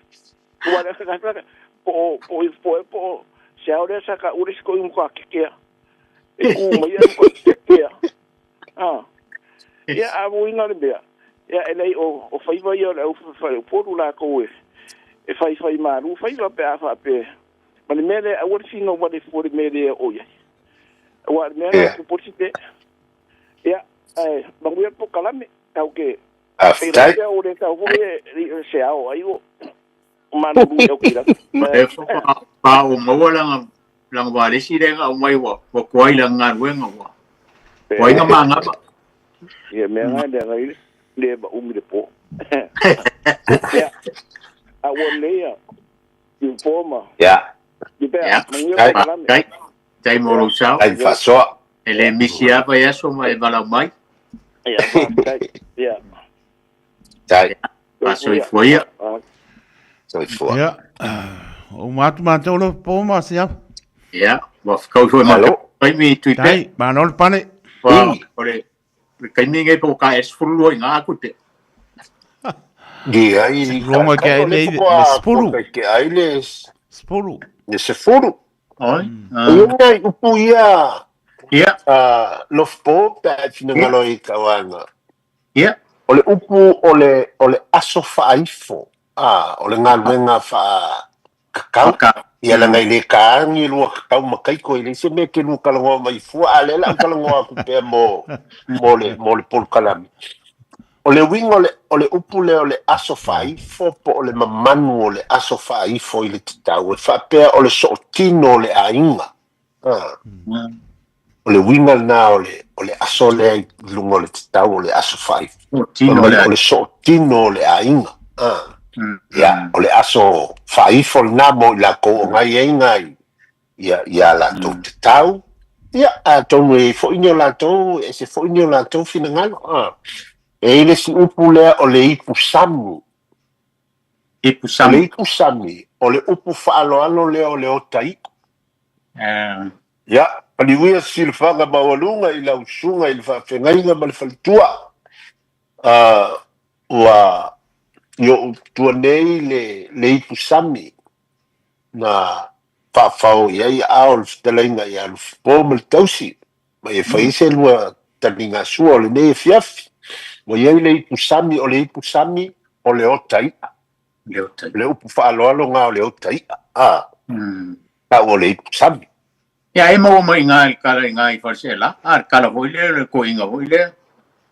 Ua le po o po o po o po o se ao lea sa taua le isi toeaina matua keke lava. E tu mai ae matua keke lava. A. Ia a uiga le mea, ia e leai o o faiva ia o le au faleupolu latou e e faifai malu faiva pe a faapea ma le mea lea aua le fino vale fua i le mea e le oo i ai. Aua o le mea lena e tupu ai le sese. Ia, ae manuia le polokalame, tatou te feiloai Faafetai. pea ua le tatau foi e se ao ai o malulu i Aukilani. E pa o maua lana lana valesi lea na aumai ua ua tuai lana galuega ua tuai na manava. Ia mea na leaga ai le maumi le po. Ia, a ua lelei ia i ma Ia. i pea, Ia, manuia Faafetai. polokalame. faafetai. Tai mo lou sao. Faafetai faasoa. E le misi lava vaiaso ma e valaau mai. Ia, faafetai. Ia, Tai. soifua Faasoifua ia. ia. Soifua. Ia, o uma atu matou le po ma Siafa. Ia, ua fekau foi ma Malo. taimi tui pe. Tai, malo le pale. Ua I. o le le taimi lenei po o ka e 12 i ngā aku pe. Ia i Longo ke kai ai o le le fukoa le spulu. ko ke ai le Spulu. le sefulu. Oi. O ia upu ia Ia, lofo pe a ia, finagalo i tauaga. ia. O le upu o le aso faaifo, a o le galuega faakakau. Waka. Ia laga i le kaagi lua kakau ma kaiko i le isi mea ke lua kalagoa mai fua, a o lea o le a ou talagoa atu pea mo mo le mo le polokalame. O le uiga o le upu lea o le aso faaifo po o le mamanu o le aso faaifo i le tatau e faapea o le sootino o le aiga. Ah. O le uiga lena o le aso lea i luga o le tatau o le aso faaifo. O Fai tino mai le o le sootino o le aiga. Ah. Ia, o le aso faaifo lena mo i lakou o gai ai gai ia ia latou tatau. Ia, atonu e i ai foi ni o latou, ese foi ni o latou finagalo. Ah. E i ai le isi upu lea o le ipu sami. Ipu O le sami. ipu sami, o le upu faaaloalo lea o le ota i'a. Ia, paliuia silafaga maualuga i lau susuga i le faafeagaiga ma le faletua. Ua i o'u tua nei le le ipu sami na faafao i ai aao o le fetalaiga ia Lufipo ma le tausi, ma ia fai ai se lua taligasua o lenei afiafi. Ua i ai le ipu sami, o le ipu sami o le ota i'a. Le ota O le upu faaaloalo lena o le ota i'a, a, tau o le ipu sami. Ia e maua mai i ngā i kala i ngā i Faleseela. A le kala foi lea, le koiga foi lea.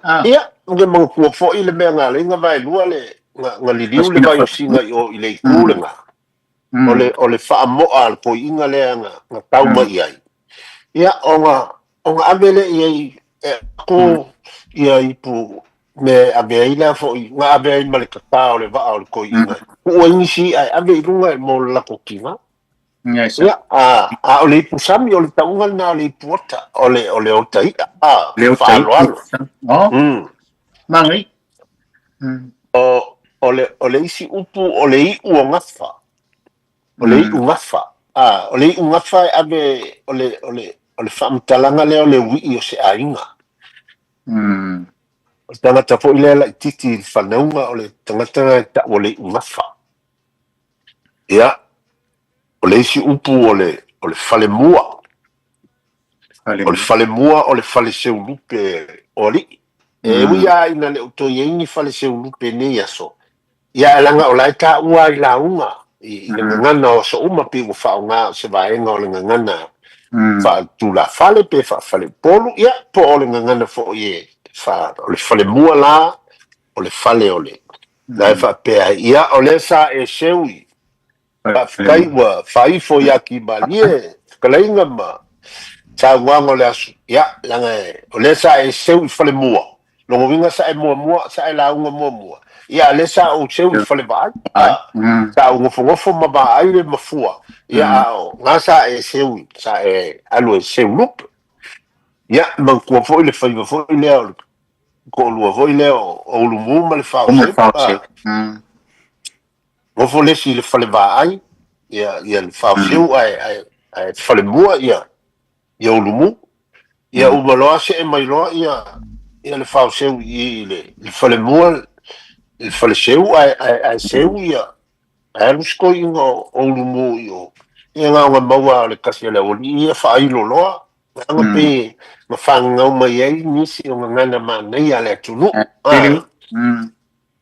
A. Ia, ua manatua foi le mea na ala ai ona vaelua le, na, na liliu le vaiosina i o i le itu lena, o le, o le faamoa a le toeaina lea na, na tau mai i ai. Ia, ona, ona ave lea i ai e ako ia ipu mea e ave ai la foi, na ave ai ma le tatā o le vaa o le toeaina. Tuu ai nisi i'a e ave i luga mo le latou tiga. Yes. Ia, a, a o le ipu sami, o le tauga lena o le ipu ota, o le, o le ota i'a, a, Le ota i'a. faaaloalo. Oh, mangai. O, o le, o le isi upu o le i'u o gafa. O le i'u gafa. A, o le i'u gafa e ave, o le, o le, o le faamatalaga lea o le ui'i o se aiga. O le tagata foi lea laitiiti i le fanauga, o le tagata lena e ta'u o le i'u gafa. Ia, o le isi upu o le, o le falemua. O le falemua o le fale seulupe o alii. E ui lava ina le o toe i ai ni fale seulupe i nei aso, ia ae leaga o la e taua ai lauga i le gagana o aso uma pei ua faaaoga o se vaega o le gagana faaletulafale pe faafaleupolu, ia po o le gagana foi e fa, o le falemua la, o le fale o le, la e faapea ai, ia o lea sa e seu i Faafetai ua faaifo ia Kimalie fetalaiga ma saunoaga o le aso. Ia, leaga o lea sa e seu i falemua, lona uiga sa e muamua, sa e lauga muamua. Ia, a o lea sa ou seu i falevaai, a, sa ou nofonofo ma vaai le mafua, ia, a o na sa e seu, sa e alu e seu lupe. Ia, manatua foi le faiva foi lea o le toalua foi lea o Ulumu ma le Faoseu, a. Nofo le isi i le fale vaai, ia, ia le faofeu ae, ae, ae falemua ia, ia Ulumu. Ia uma loa see mai loa ia, ia le faoseu i i le, le falemua, le faleseu ae, ae, ae seu ia, ae alu si toeaina o Ulumu i o. Ia na ona maua o le tasi o le aualii ia faailo loa. Leaga pe na fagagau mai ai nisi o gagana manaia a le atunuu. Ah.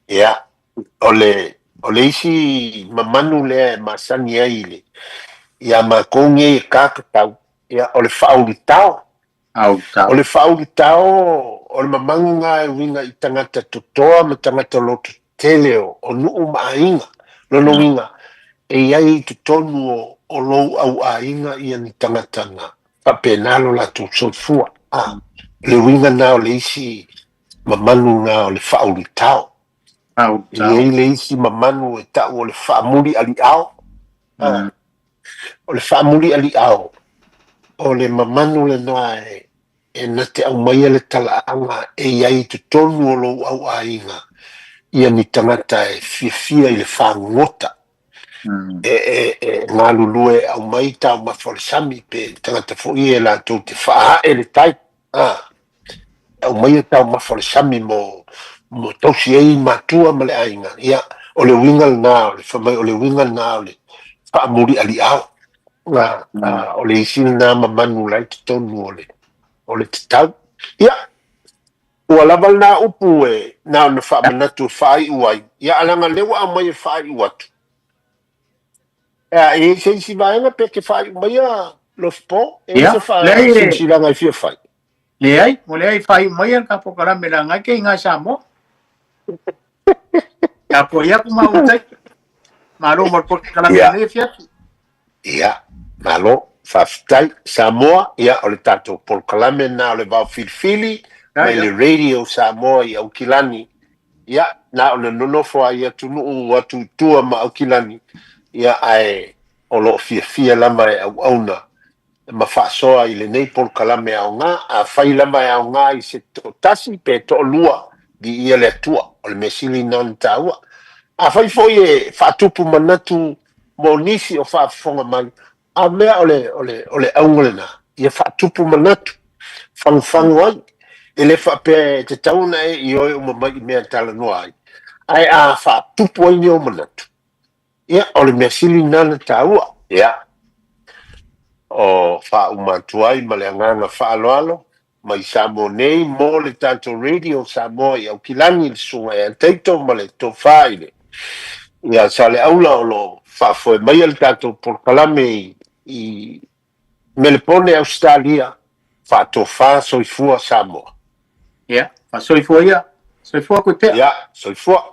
Ia, o le, o le isi mamanu lea e masani ai i le, ia matou nei e kakatau, ia, o le faaulutao. O le faaulutao, o le mamanu na e uiga i tagata totoa ma tagata loto tele o, o nuu ma aiga. Lona uiga, e i ai i totonu o, o lou au aiga ia ni tagata na faapena lo latou soifua. A, o le uiga na o le isi mamanu na o le faaulutao. E i ai le isi mamanu e tau o le faamulialiao. A, o le faamulialiao, o le mamanu lena e, e na te aumaia le talaaga e i ai i totonu o lou au aiga ia ni tagata e fiafia i le fagogota. E, e, e galulue e aumai taumafa o le sami pe tagata foi e latou te faaae le tai. A, e aumaia taumafa o le sami mo, mo tausi ai matua ma le aiga. Ia, o le uiga lena o le fai mai o le uiga lena o le faamulialiao. A, a, o le isi lena mamanu la i totonu o le, o le tatau. Ia, ua lava lena upu e na ona faamanatu e faaiu ai. Ia, ae leaga o lea ua aumai e faaiu atu. E i ai se isi vaega pe te faaiu maia Lofipo? E i ai se faasilasilaga e fia fai? Leai, ua leai faaiu maia le polokalame leaga e te iga i Samoa. Tapuai atu ma ua tai. Malo mo le polokalame i lenei afiafi. Ia, malo, faafetai. Samoa, ia, o le tatou polokalame lena o le Vao Filifili mai le Radio Samoa i Aukilani. Ia, na ona nonofo lava i atunuu atu i tua ma Aukilani, ia, ae o lo o fiafia lava e auauna ma faasoa i lenei polokalame aoga. Afai lava e aoga i se toatasi pe toalua, viia le Atua, o le mea sili lena ona taua. Afai foi e faatupu manatu mo nisi o faafofoga mai, a mea o le, o le, o le auga lena, ia faatupu manatu, fagufagu ai. E le faapea e tatau ona e ioe uma mai i mea e talanoa ai, ae a faatupu ai ni ou manatu, Ia, o le mea sili lena na taua. Ia, o faauma atu ai ma le agaga faaaloalo mai Samoa nei mo le tatou Radio Samoa i Aukilani, le Susuga ia Taito ma le Tofa i le ia Saleaula o lo o faafoe maia le tatou polokalame i, i Melepone, Ausetalia, faatofa soifua Samoa. Ia, faasoifua ia. Soifua koe pea. Ia, soifua.